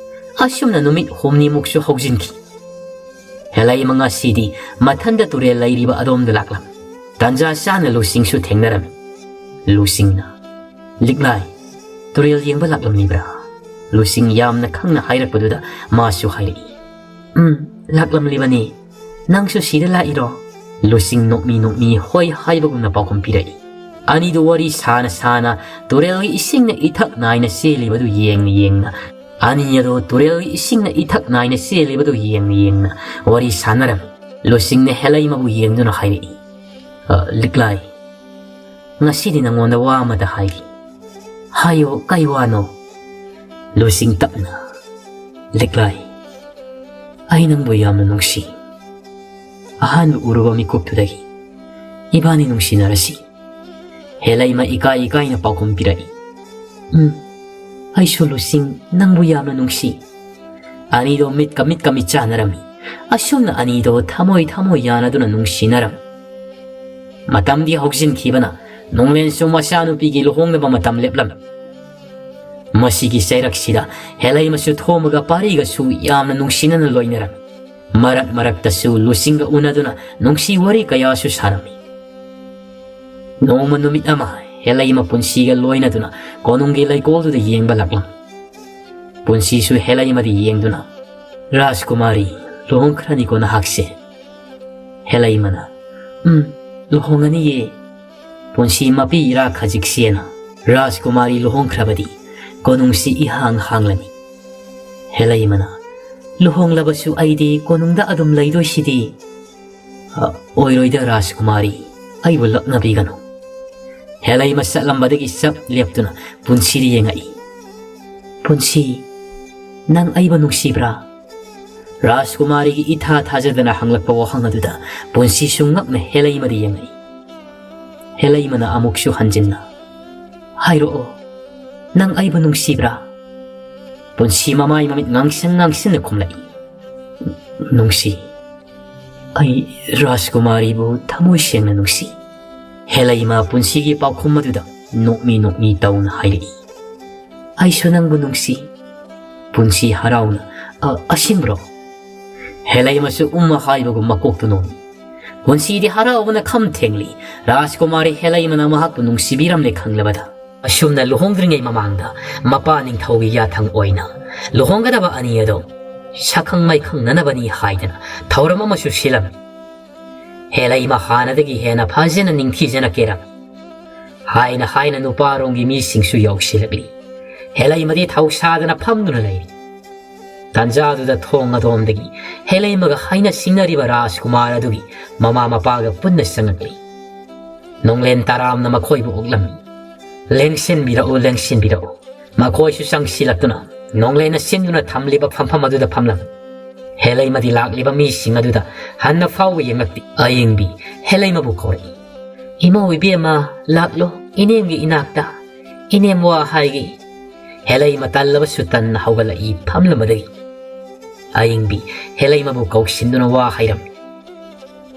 ꯑꯁꯨꯝꯅ ꯅꯨꯃꯤꯠ ꯍꯨꯝꯅꯤꯃꯨꯛꯁꯨ ꯍꯧꯖꯤꯟꯈꯤ꯫ ꯍꯦꯂꯩꯃ ꯉꯁꯤꯗꯤ ꯃꯊꯟꯗ ꯇꯨꯔꯦꯜ ꯂꯩꯔꯤꯕ ꯑꯗꯣꯝꯗ ꯂꯥꯛꯂꯝꯃꯤ꯫ ꯇꯥꯟꯖꯥ ꯆꯥꯅ ꯂꯨꯁꯤꯡꯁꯨ ꯊꯦꯡꯅꯔꯝꯃꯤ꯫ ꯂꯨꯁꯤꯡꯅ, "ꯂꯤꯛꯂꯥꯏ, ꯇꯨꯔꯦꯜ ꯌꯦꯡꯕ ꯂꯥꯛꯂꯝꯂꯤꯕ꯭ꯔꯥ?" ꯂꯨꯁꯤꯡ ꯌꯥꯝꯅ ꯈꯪꯅ ꯍꯥꯏꯔꯛꯄꯗꯨꯗ ꯃꯥꯁꯨ ꯍꯥꯏꯔꯛꯏ, "ꯎꯝ, ꯂꯥꯛꯂꯝꯂꯤꯕꯅꯤ꯫ ꯅꯪꯁꯨ ꯁꯤꯗ ꯂꯥꯛꯏꯔꯣ?" ꯂꯨꯁꯤꯡ ꯅꯣꯛꯃꯤ ꯅꯣꯛꯃꯤ ꯍꯣꯏ ꯍꯥꯏꯕꯒꯨꯝꯅ ꯄꯥꯎꯈꯨꯝ ꯄꯤꯔꯛꯏ꯫ ꯑꯅꯤꯗꯨ ꯋꯥꯔꯤ ꯁꯥꯅ ꯁꯥꯅ ꯇꯨꯔꯦꯜꯒꯤ ꯏꯁꯤꯡꯅ ꯏꯊꯛ ꯅꯥꯏꯅ ꯆꯦꯜꯂꯤꯕꯗꯨ ꯌꯦꯡꯅ ꯌꯦꯡꯅ, ꯑꯅꯤ ꯑꯗꯨ ꯇꯨꯔꯦꯜꯒꯤ ꯏꯁꯤꯡꯅ ꯏꯊꯛ ꯅꯥꯏꯅ ꯆꯦꯜꯂꯤꯕꯗꯨ ꯌꯦꯡꯅ ꯌꯦꯡꯅ ꯋꯥꯔꯤ ꯁꯥꯟꯅꯔꯝꯃꯤ꯫ ꯂꯨꯁꯤꯡꯅ ꯍꯦꯂꯩꯃꯕꯨ ꯌꯦꯡꯗꯨꯅ ꯍꯥꯏꯔꯛꯏ, "ꯑ, ꯂꯤꯛꯂꯥꯏ, ꯉꯁꯤꯗꯤ ꯅꯉꯣꯟꯗ ꯋꯥ ꯑꯃꯇ ꯍꯥꯏꯒꯦ꯫" "ꯍꯥꯏꯌꯣ, ꯀꯩ ꯋꯥꯅꯣ?" ꯂꯨꯁꯤꯡ ꯇꯞꯅ, "ꯂꯤꯛꯂꯥꯏ, ꯑꯩ ꯅꯪꯕꯨ ꯌꯥꯝꯅ ꯅꯨꯡꯁꯤ꯫ ꯑꯍꯥꯟꯕ ꯎꯔꯨꯕ ꯃꯤꯀꯨꯞꯇꯨꯗꯒꯤ ꯏꯕꯥꯅꯤ ꯅꯨꯡꯁꯤꯅꯔꯁꯤ꯫" ꯍꯦꯂꯩꯃ ꯏꯀꯥꯏ ꯏꯀꯥꯏꯅ ꯄꯥꯎꯈꯨꯝ ꯄꯤꯔꯛꯏ, "ꯎꯝ, ꯑꯩꯁꯨ ꯂꯨꯁꯤꯡ ꯅꯪꯕꯨ ꯌꯥꯝꯅ ꯅꯨꯡꯁꯤ꯫" ꯑꯅꯤꯗꯣ ꯃꯤꯠꯀ ꯃꯤꯠꯀ ꯃꯤꯠ ꯆꯥꯟꯅꯔꯝꯃꯤ꯫ ꯑꯁꯨꯝꯅ ꯑꯅꯤꯗꯣ ꯊꯃꯣꯏ ꯊꯃꯣꯏ ꯌꯥꯅꯗꯨꯅ ꯅꯨꯡꯁꯤꯅꯔꯝꯃꯤ꯫ ꯃꯇꯝꯗꯤ ꯍꯧꯖꯤꯟꯈꯤꯕꯅ ꯅꯣꯡꯂꯦꯟꯁꯨ ꯃꯆꯥꯅꯨꯄꯤꯒꯤ ꯂꯨꯍꯣꯡꯅꯕ ꯃꯇꯝ ꯂꯦꯞꯂꯝꯃꯤ꯫ ꯃꯁꯤꯒꯤ ꯆꯩꯔꯛꯁꯤꯗ ꯍꯦꯂꯩꯃꯁꯨ ꯊꯣꯝꯕꯒ ꯄꯥꯔꯤꯒꯁꯨ ꯌꯥꯝꯅ ꯅꯨꯡꯁꯤꯅꯅ ꯂꯣꯏꯅꯔꯝꯃꯤ꯫ ꯃꯔꯛ ꯃꯔꯛꯇꯁꯨ ꯂꯨꯁꯤꯡꯒ ꯎꯅꯗꯨꯅ ꯅꯨꯡꯁꯤ ꯋꯥꯔꯤ ꯀꯌꯥꯁꯨ ꯁꯥꯔꯝꯃꯤ꯫ ꯅꯣꯡꯃ ꯅꯨꯃꯤꯠ ꯑꯃ ꯍꯦꯂꯩꯃ ꯄꯨꯟꯁꯤꯒ ꯂꯣꯏꯅꯗꯨꯅ ꯀꯣꯅꯨꯡꯒꯤ ꯂꯩꯀꯣꯜꯗꯨꯗ ꯌꯦꯡꯕ ꯂꯥꯛꯂꯝꯃꯤ꯫ ꯄꯨꯟꯁꯤꯁꯨ ꯍꯦꯂꯩꯃꯗ ꯌꯦꯡꯗꯨꯅ, "ꯔꯥꯖꯀꯨꯃꯥꯔꯤ, ꯂꯨꯍꯣꯡꯈ꯭ꯔꯅꯤꯀꯣ ꯅꯍꯥꯛꯁꯦ?" ꯍꯦꯂꯩꯃꯅ, "ꯎꯝ, ꯂꯨꯍꯣꯡꯉꯅꯤꯌꯦ꯫ ꯄꯨꯟꯁꯤ ꯃꯄꯤ ꯏꯔꯥ ꯈꯖꯤꯛꯁꯦꯅ ꯔꯥꯖꯀꯨꯃꯥꯔꯤ ꯂꯨꯍꯣꯡꯈ꯭ꯔꯕꯗꯤ ꯀꯣꯅꯨꯡꯁꯤ ꯏꯍꯥꯡ ꯍꯥꯡꯂꯅꯤ꯫" ꯍꯦꯂꯩꯃꯅ, "ꯂꯨꯍꯣꯡꯂꯕꯁꯨ ꯑꯩꯗꯤ ꯀꯣꯅꯨꯡꯗ ꯑꯗꯨꯝ ꯂꯩꯗꯣꯏꯁꯤꯗꯤ?" "ꯑ, ꯑꯣꯏꯔꯣꯏꯗ ꯔꯥꯖꯀꯨꯃꯥꯔꯤ, ꯑꯩꯕꯨ ꯂꯛꯅꯕꯤꯒꯅꯨ꯫" ꯍꯦꯂꯩꯃ ꯆꯠꯂꯝꯕꯗꯒꯤ ꯆꯞ ꯂꯦꯞꯇꯨꯅ ꯄꯨꯟꯁꯤꯗ ꯌꯦꯡꯉꯛꯏ꯫ "ꯄꯨꯟꯁꯤ, ꯅꯪ ꯑꯩꯕꯨ ꯅꯨꯡꯁꯤꯕ꯭ꯔꯥ?" ꯔꯥꯖꯀꯨꯃꯥꯔꯤꯒꯤ ꯏꯊꯥ ꯊꯥꯖꯗꯅ ꯍꯪꯂꯛꯄ ꯋꯥꯍꯪ ꯑꯗꯨꯗ ꯄꯨꯟꯁꯤꯁꯨ ꯉꯛꯅ ꯍꯦꯂꯩꯃꯗ ꯌꯦꯡꯉꯛꯏ꯫ ꯍꯦꯂꯩꯃꯅ ꯑꯃꯨꯛꯁꯨ ꯍꯟꯖꯤꯟꯅ, "ꯍꯥꯏꯔꯛꯑꯣ, ꯅꯪ ꯑꯩꯕꯨ ꯅꯨꯡꯁꯤꯕ꯭ꯔꯥ?" ꯄꯨꯟꯁꯤ ꯃꯃꯥꯏ ꯃꯃꯤꯠ ꯉꯥꯡꯁꯪ ꯉꯥꯡꯁꯤꯟꯅ ꯈꯨꯝꯂꯛꯏ꯫ "ꯅꯨꯡꯁꯤ꯫ ꯑꯩ ꯔꯥꯖꯀꯨꯃꯥꯔꯤꯕꯨ ꯊꯃꯣꯏ ꯁꯦꯡꯅ ꯅꯨꯡꯁꯤ꯫" ꯍꯦꯂꯩꯃ ꯄꯨꯟꯁꯤꯒꯤ ꯄꯥꯎꯈꯨꯝ ꯑꯗꯨꯗ ꯅꯣꯛꯃꯤ ꯅꯣꯛꯃꯤ ꯇꯧꯅ ꯍꯥꯏꯔꯛꯏ꯫ "ꯑꯩꯁꯨ ꯅꯪꯕꯨ ꯅꯨꯡꯁꯤ꯫" ꯄꯨꯟꯁꯤ ꯍꯔꯥꯎꯅ, "ꯑ, ꯑꯁꯦꯡꯕ꯭ꯔꯣ?" ꯍꯦꯂꯩꯃꯁꯨ ꯎꯝ ꯍꯥꯏꯕꯒꯨꯝ ꯃꯀꯣꯛꯇꯨ ꯅꯣꯝꯃꯤ꯫ ꯄꯨꯟꯁꯤꯗꯤ ꯍꯔꯥꯎꯕꯅ ꯈꯝ ꯊꯦꯡꯂꯤ꯫ ꯔꯥꯖꯀꯨꯃꯥꯔꯤ ꯍꯦꯂꯩꯃꯅ ꯃꯍꯥꯛꯄꯨ ꯅꯨꯡꯁꯤꯕꯤꯔꯝꯂꯦ ꯈꯪꯂꯕꯗ꯫ ꯑꯁꯨꯝꯅ ꯂꯨꯍꯣꯡꯗ꯭ꯔꯤꯉꯩ ꯃꯃꯥꯡꯗ ꯃꯄꯥ ꯅꯤꯡꯊꯧꯒꯤ ꯌꯥꯊꯪ ꯑꯣꯏꯅ ꯂꯨꯍꯣꯡꯒꯗꯕ ꯑꯅꯤ ꯑꯗꯣ ꯁꯛꯈꯪ ꯃꯥꯏꯈꯪꯅꯅꯕꯅꯤ ꯍꯥꯏꯗꯅ ꯊꯧꯔꯝ ꯑꯃꯁꯨ ꯁꯤꯜꯂꯝꯃꯤ꯫ ꯍꯦꯂꯩꯃ ꯍꯥꯟꯅꯗꯒꯤ ꯍꯦꯟꯅ ꯐꯖꯅ ꯅꯤꯡꯊꯤꯖꯅ ꯀꯦꯔꯝꯃꯤ꯫ ꯍꯥꯏꯅ ꯍꯥꯏꯅ ꯅꯨꯄꯥꯔꯣꯝꯒꯤ ꯃꯤꯁꯤꯡꯁꯨ ꯌꯧꯁꯤꯜꯂꯛꯂꯤ꯫ ꯍꯦꯂꯩꯃꯗꯤ ꯊꯧꯁꯥꯗꯅ ꯐꯝꯗꯨꯅ ꯂꯩꯔꯤ꯫ ꯇꯥꯟꯖꯥꯗꯨꯗ ꯊꯣꯡ ꯑꯗꯣꯝꯗꯒꯤ ꯍꯦꯂꯩꯃꯒ ꯍꯥꯏꯅ ꯁꯤꯡꯅꯔꯤꯕ ꯔꯥꯖꯀꯨꯃꯥꯔ ꯑꯗꯨꯒꯤ ꯃꯃꯥ ꯃꯄꯥꯒ ꯄꯨꯟꯅ ꯆꯪꯉꯛꯂꯤ꯫ ꯅꯣꯡꯂꯦꯟ ꯇꯔꯥꯝꯅ ꯃꯈꯣꯏꯕꯨ ꯑꯣꯛꯂꯝꯃꯤ꯫ "ꯂꯦꯡꯁꯤꯟꯕꯤꯔꯛꯎ, ꯂꯦꯡꯁꯤꯟꯕꯤꯔꯛꯎ꯫" ꯃꯈꯣꯏꯁꯨ ꯆꯪꯁꯤꯜꯂꯛꯇꯨꯅ ꯅꯣꯡꯂꯦꯟꯅ ꯁꯤꯟꯗꯨꯅ ꯊꯝꯂꯤꯕ ꯐꯝꯐꯝ ꯑꯗꯨꯗ ꯐꯝꯂꯝꯃꯤ꯫ ꯍꯦꯂꯩꯃꯗꯤ ꯂꯥꯛꯂꯤꯕ ꯃꯤꯁꯤꯡ ꯑꯗꯨꯗ ꯍꯟꯅ ꯐꯥꯎꯕ ꯌꯦꯡꯂꯛꯇꯦ꯫ ꯑꯌꯤꯡꯕꯤ ꯍꯦꯂꯩꯃꯕꯨ ꯀꯧꯔꯛꯏ꯫ "ꯏꯃꯧ ꯏꯕꯦꯝꯃ, ꯂꯥꯛꯂꯣ ꯏꯅꯦꯝꯒꯤ ꯏꯅꯥꯛꯇ꯫ ꯏꯅꯦꯝ ꯋꯥ ꯍꯥꯏꯒꯦ꯫" ꯍꯦꯂꯩꯃ ꯇꯜꯂꯕꯁꯨ ꯇꯟꯅ ꯍꯧꯒꯠꯂꯛꯏ ꯐꯝꯂꯝꯕꯗꯒꯤ꯫ ꯑꯌꯤꯡꯕꯤ ꯍꯦꯂꯩꯃꯕꯨ ꯀꯧꯁꯤꯟꯗꯨꯅ ꯋꯥ ꯍꯥꯏꯔꯝꯃꯤ꯫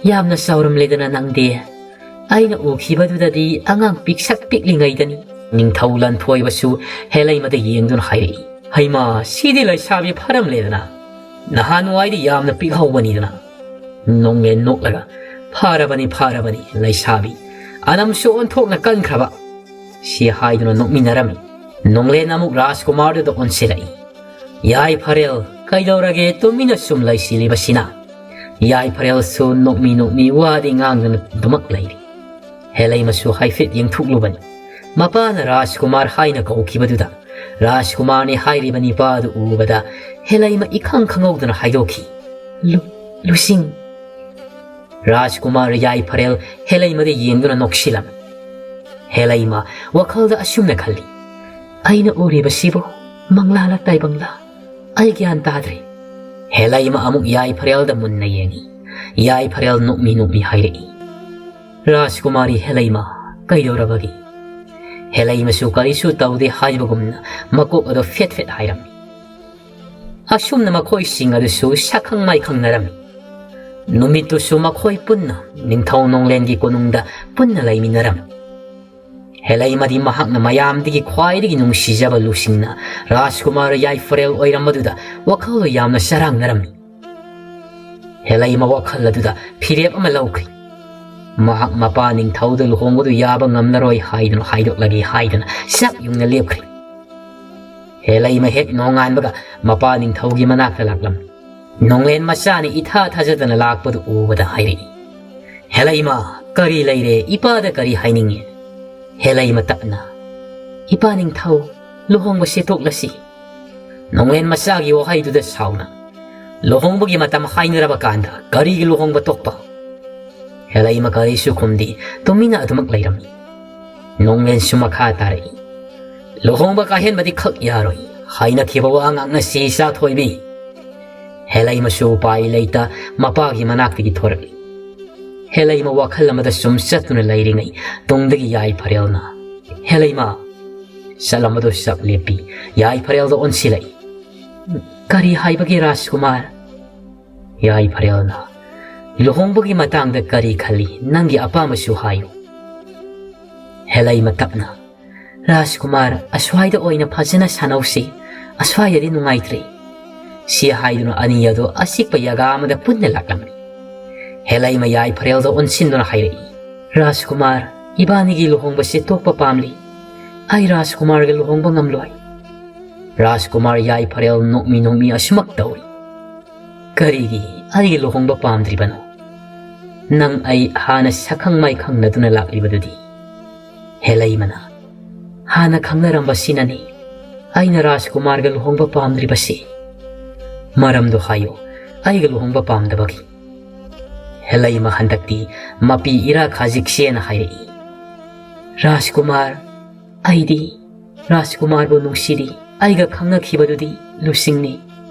"ꯌꯥꯝꯅ ꯆꯥꯎꯔꯝꯂꯦꯗꯅ ꯅꯪꯗꯤ꯫ ꯑꯩꯅ ꯎꯈꯤꯕꯗꯨꯗꯗꯤ ꯑꯉꯥꯡ ꯄꯤꯛꯁꯛ ꯄꯤꯛꯂꯤꯉꯩꯗꯅꯤ꯫" ꯅꯤꯡꯊꯧ ꯂꯟꯊꯣꯏꯕꯁꯨ ꯍꯦꯂꯩꯃꯗ ꯌꯦꯡꯗꯨꯅ ꯍꯥꯏꯔꯛꯏ꯫ "ꯍꯩꯃꯥ, ꯁꯤꯗꯤ ꯂꯩꯁꯥꯕꯤ ꯐꯔꯝꯂꯦꯗꯅ꯫ ꯅꯍꯥꯟꯋꯥꯏꯗꯤ ꯌꯥꯝꯅ ꯄꯤꯛꯍꯧꯕꯅꯤꯗꯅ꯫" ꯅꯣꯡꯂꯦꯟ ꯅꯣꯛꯂꯒ, "ꯐꯔꯕꯅꯤ, ꯐꯔꯕꯅꯤ, ꯂꯩꯁꯥꯕꯤ꯫ ꯑꯅꯝꯁꯨ ꯑꯣꯟꯊꯣꯛꯅ ꯀꯟꯈ꯭ꯔꯕ꯫" ꯁꯤ ꯍꯥꯏꯗꯨꯅ ꯅꯣꯛꯃꯤꯟꯅꯔꯝꯃꯤ꯫ ꯅꯣꯡꯂꯦꯟ ꯑꯃꯨꯛ ꯔꯥꯖꯀꯨꯃꯥꯔꯗꯨꯗ ꯑꯣꯟꯁꯤꯜꯂꯛꯏ꯫ "ꯌꯥꯏꯐꯔꯦꯜ, "ꯀꯩꯗꯧꯔꯒꯦ ꯇꯨꯃꯤꯟꯅ ꯁꯨꯝ ꯂꯩꯁꯤꯜꯂꯤꯕꯁꯤꯅ?" ꯌꯥꯏꯐꯔꯦꯜꯁꯨ ꯅꯣꯛꯃꯤ ꯅꯣꯛꯃꯤ ꯋꯥꯗꯤ ꯉꯥꯡꯗꯅ ꯑꯗꯨꯃꯛ ꯂꯩꯔꯤ꯫ ꯍꯦꯂꯩꯃꯁꯨ ꯍꯥꯏꯐꯦꯠ ꯌꯦꯡꯊꯣꯛꯂꯨꯕꯅꯤ꯫ ꯃꯄꯥꯅ ꯔꯥꯖꯀꯨꯃꯥꯔ ꯍꯥꯏꯅ ꯀꯧꯈꯤꯕꯗꯨꯗ ꯔꯥꯖꯀꯨꯃꯥꯔꯅꯤ ꯍꯥꯏꯔꯤꯕ ꯅꯤꯄꯥꯗꯨ ꯎꯕꯗ ꯍꯦꯂꯩꯃ ꯏꯈꯪ ꯈꯪꯍꯧꯗꯅ ꯍꯥꯏꯗꯣꯛꯈꯤ, "ꯂꯨ-, ꯂꯨꯁꯤꯡ!" ꯔꯥꯖꯀꯨꯃꯥꯔ ꯌꯥꯏꯐꯔꯦꯜ ꯍꯦꯂꯩꯃꯗ ꯌꯦꯡꯗꯨꯅ ꯅꯣꯛꯁꯤꯜꯂꯝꯃꯤ꯫ ꯍꯦꯂꯩꯃ ꯋꯥꯈꯜꯗ ꯑꯁꯨꯝꯅ ꯈꯜꯂꯤ, "ꯑꯩꯅ ꯎꯔꯤꯕꯁꯤꯕꯨ ꯃꯪꯂꯥꯂ ꯇꯥꯏꯕꯪꯂꯥ? ꯑꯩ ꯒ꯭ꯌꯥꯟ ꯇꯥꯗ꯭ꯔꯦ꯫" ꯍꯦꯂꯩꯃ ꯑꯃꯨꯛ ꯌꯥꯏꯐꯔꯦꯜꯗ ꯃꯨꯟꯅ ꯌꯦꯡꯉꯤ꯫ ꯌꯥꯏꯐꯔꯦꯜ ꯅꯣꯛꯃꯤ ꯅꯣꯛꯃꯤ ꯍꯥꯏꯔꯛꯏ, "ꯔꯥꯖꯀꯨꯃꯥꯔꯤ ꯍꯦꯂꯩꯃ, ꯀꯩꯗꯧꯔꯕꯒꯦ?" ꯍꯦꯂꯩꯃꯁꯨ ꯀꯔꯤꯁꯨ ꯇꯧꯗꯦ ꯍꯥꯏꯕꯒꯨꯝꯅ ꯃꯀꯣꯛ ꯑꯗꯨ ꯐꯦꯠ ꯐꯦꯠ ꯍꯥꯏꯔꯝꯃꯤ꯫ ꯑꯁꯨꯝꯅ ꯃꯈꯣꯏꯁꯤꯡ ꯑꯗꯨꯁꯨ ꯁꯛꯈꯪ ꯃꯥꯏꯈꯪꯅꯔꯝꯃꯤ꯫ ꯅꯨꯃꯤꯠꯇꯨꯁꯨ ꯃꯈꯣꯏ ꯄꯨꯟꯅ ꯅꯤꯡꯊꯧ ꯅꯣꯡꯂꯦꯟꯒꯤ ꯀꯣꯅꯨꯡꯗ ꯄꯨꯟꯅ ꯂꯩꯃꯤꯟꯅꯔꯝꯃꯤ꯫ ꯍꯦꯂꯩꯃꯗꯤ ꯃꯍꯥꯛꯅ ꯃꯌꯥꯝꯗꯒꯤ ꯈ꯭ꯋꯥꯏꯗꯒꯤ ꯅꯨꯡꯁꯤꯖꯕ ꯂꯨꯁꯤꯡꯅ ꯔꯥꯖꯀꯨꯃꯥꯔ ꯌꯥꯏꯐꯔꯦꯜ ꯑꯣꯏꯔꯝꯕꯗꯨꯗ ꯋꯥꯈꯜꯗꯣ ꯌꯥꯝꯅ ꯆꯔꯥꯡꯅꯔꯝꯃꯤ꯫ ꯍꯦꯂꯩꯃ ꯋꯥꯈꯜ ꯑꯗꯨꯗ ꯐꯤꯔꯦꯞ ꯑꯃ ꯂꯧꯈ꯭ꯔꯦ꯫ ꯃꯍꯥꯛ ꯃꯄꯥ ꯅꯤꯡꯊꯧꯗ ꯂꯨꯍꯣꯡꯕꯗꯨ ꯌꯥꯕ ꯉꯝꯂꯔꯣꯏ ꯍꯥꯏꯗꯨꯅ ꯍꯥꯏꯗꯣꯛꯂꯒꯦ ꯍꯥꯏꯗꯨꯅ ꯆꯞ ꯌꯨꯡꯅ ꯂꯦꯞꯈ꯭ꯔꯦ꯫ ꯍꯦꯂꯩꯃ ꯍꯦꯛ ꯅꯣꯡꯉꯥꯟꯕꯒ ꯃꯄꯥ ꯅꯤꯡꯊꯧꯒꯤ ꯃꯅꯥꯛꯇ ꯂꯥꯛꯂꯝꯃꯤ꯫ ꯅꯣꯡꯂꯦꯟ ꯃꯆꯥꯅ ꯏꯊꯥ ꯊꯥꯖꯗꯅ ꯂꯥꯛꯄꯗꯨ ꯎꯕꯗ ꯍꯥꯏꯔꯛꯏ, "ꯍꯦꯂꯩꯃ, ꯀꯔꯤ ꯂꯩꯔꯦ? ꯏꯄꯥꯗ ꯀꯔꯤ ꯍꯥꯏꯅꯤꯡꯉꯤ?" ꯍꯦꯂꯩꯃ ꯇꯞꯅ, "ꯏꯄꯥ ꯅꯤꯡꯊꯧ, ꯂꯨꯍꯣꯡꯕꯁꯦ ꯇꯣꯛꯂꯁꯤ꯫" ꯅꯣꯡꯂꯦꯟ ꯃꯆꯥꯒꯤ ꯋꯥꯍꯩꯗꯨꯗ ꯁꯥꯎꯅ, "ꯂꯨꯍꯣꯡꯕꯒꯤ ꯃꯇꯝ ꯍꯥꯏꯅꯔꯕ ꯀꯥꯟꯗ ꯀꯔꯤꯒꯤ ꯂꯨꯍꯣꯡꯕ ꯇꯣꯛꯄ?" ꯍꯦꯂꯩꯃ ꯀꯔꯤꯁꯨ ꯈꯨꯝꯗꯦ, ꯇꯨꯃꯤꯟꯅ ꯑꯗꯨꯃꯛ ꯂꯩꯔꯝꯃꯤ꯫ ꯅꯣꯡꯂꯦꯟꯁꯨ ꯃꯈꯥ ꯇꯥꯔꯛꯏ, "ꯂꯨꯍꯣꯡꯕ ꯀꯥꯏꯍꯟꯕꯗꯤ ꯈꯛ ꯌꯥꯔꯣꯏ꯫ ꯍꯥꯏꯅꯈꯤꯕ ꯋꯥ ꯉꯥꯛꯅꯁꯤ, ꯏꯆꯥ ꯊꯣꯏꯕꯤ꯫" ꯍꯦꯂꯩꯃꯁꯨ ꯎꯄꯥꯏ ꯂꯩꯇ ꯃꯄꯥꯒꯤ ꯃꯅꯥꯛꯇꯒꯤ ꯊꯣꯔꯛꯏ꯫ ꯍꯦꯂꯩꯃ ꯋꯥꯈꯜ ꯑꯃꯗ ꯁꯨꯝ ꯆꯠꯇꯨꯅ ꯂꯩꯔꯤꯉꯩ ꯇꯨꯡꯗꯒꯤ ꯌꯥꯏꯐꯔꯦꯜꯅ, "ꯍꯦꯂꯩꯃ!" ꯆꯠꯂꯝꯕꯗꯨ ꯆꯞ ꯂꯦꯞꯄꯤ꯫ ꯌꯥꯏꯐꯔꯦꯜꯗ ꯑꯣꯟꯁꯤꯜꯂꯛꯏ꯫ "ꯀꯔꯤ ꯍꯥꯏꯕꯒꯦ ꯔꯥꯖꯀꯨꯃꯥꯔ?" ꯌꯥꯏꯐꯔꯦꯜꯅ, "ꯂꯨꯍꯣꯡꯕꯒꯤ ꯃꯇꯥꯡꯗ ꯀꯔꯤ ꯈꯜꯂꯤ? ꯅꯪꯒꯤ ꯑꯄꯥꯝꯕꯁꯨ ꯍꯥꯏꯌꯨ꯫" ꯍꯦꯂꯩꯃ ꯇꯞꯅ, "ꯔꯥꯖꯀꯨꯃꯥꯔ, ꯑꯁ꯭ꯋꯥꯏꯗ ꯑꯣꯏꯅ ꯐꯖꯅ ꯁꯥꯟꯅꯧꯁꯤ꯫ ꯑꯁ꯭ꯋꯥꯏꯗꯗꯤ ꯅꯨꯡꯉꯥꯏꯇ꯭ꯔꯦ꯫" ꯁꯤ ꯍꯥꯏꯗꯨꯅ ꯑꯅꯤ ꯑꯗꯨ ꯑꯆꯤꯛꯄ ꯖꯒꯥ ꯑꯃꯗ ꯄꯨꯟꯅ ꯂꯥꯛꯂꯝꯃꯤ꯫ ꯍꯦꯂꯩꯃ ꯌꯥꯏꯐꯔꯦꯜꯗ ꯑꯣꯟꯁꯤꯟꯗꯨꯅ ꯍꯥꯏꯔꯛꯏ, "ꯔꯥꯖꯀꯨꯃꯥꯔ, ꯏꯕꯥꯅꯤꯒꯤ ꯂꯨꯍꯣꯡꯕꯁꯤ ꯇꯣꯛꯄ ꯄꯥꯝꯂꯤ꯫ ꯑꯩ ꯔꯥꯖꯀꯨꯃꯥꯔꯒ ꯂꯨꯍꯣꯡꯕ ꯉꯝꯂꯣꯏ꯫" ꯔꯥꯖꯀꯨꯃꯥꯔ ꯌꯥꯏꯐꯔꯦꯜ ꯅꯣꯛꯃꯤ ꯅꯣꯛꯃꯤ ꯑꯁꯨꯃꯛ ꯇꯧꯏ꯫ "ꯀꯔꯤꯒꯤ ꯑꯩꯒ ꯂꯨꯍꯣꯡꯕ ꯄꯥꯝꯗ꯭ꯔꯤꯕꯅꯣ? ꯅꯪ ꯑꯩ ꯍꯥꯟꯅ ꯁꯛꯈꯪ ꯃꯥꯏꯈꯪꯅꯗꯨꯅ ꯂꯥꯛꯂꯤꯕꯗꯨꯗꯤ?" ꯍꯦꯂꯩꯃꯅ, "ꯍꯥꯟꯅ ꯈꯪꯅꯔꯝꯕꯁꯤꯅꯅꯤ ꯑꯩꯅ ꯔꯥꯖꯀꯨꯃꯥꯔꯒ ꯂꯨꯍꯣꯡꯕ ꯄꯥꯝꯗ꯭ꯔꯤꯕꯁꯤ꯫ ꯃꯔꯝꯗꯣ ꯍꯥꯏꯌꯨ, ꯑꯩꯒ ꯂꯨꯍꯣꯡꯕ ꯄꯥꯝꯗꯕꯒꯤ?" ꯍꯦꯂꯩꯃ ꯍꯟꯗꯛꯇꯤ ꯃꯄꯤ ꯏꯔꯥ ꯈꯥꯖꯤꯛꯁꯦꯅ ꯍꯥꯏꯔꯛꯏ꯫ "ꯔꯥꯖꯀꯨꯃꯥꯔ, ꯑꯩꯗꯤ ꯔꯥꯖꯀꯨꯃꯥꯔꯕꯨ ꯅꯨꯡꯁꯤꯔꯤ꯫ ꯑꯩꯒ ꯈꯪꯅꯈꯤꯕꯗꯨꯗꯤ ꯂꯨꯁꯤꯡꯅꯤ꯫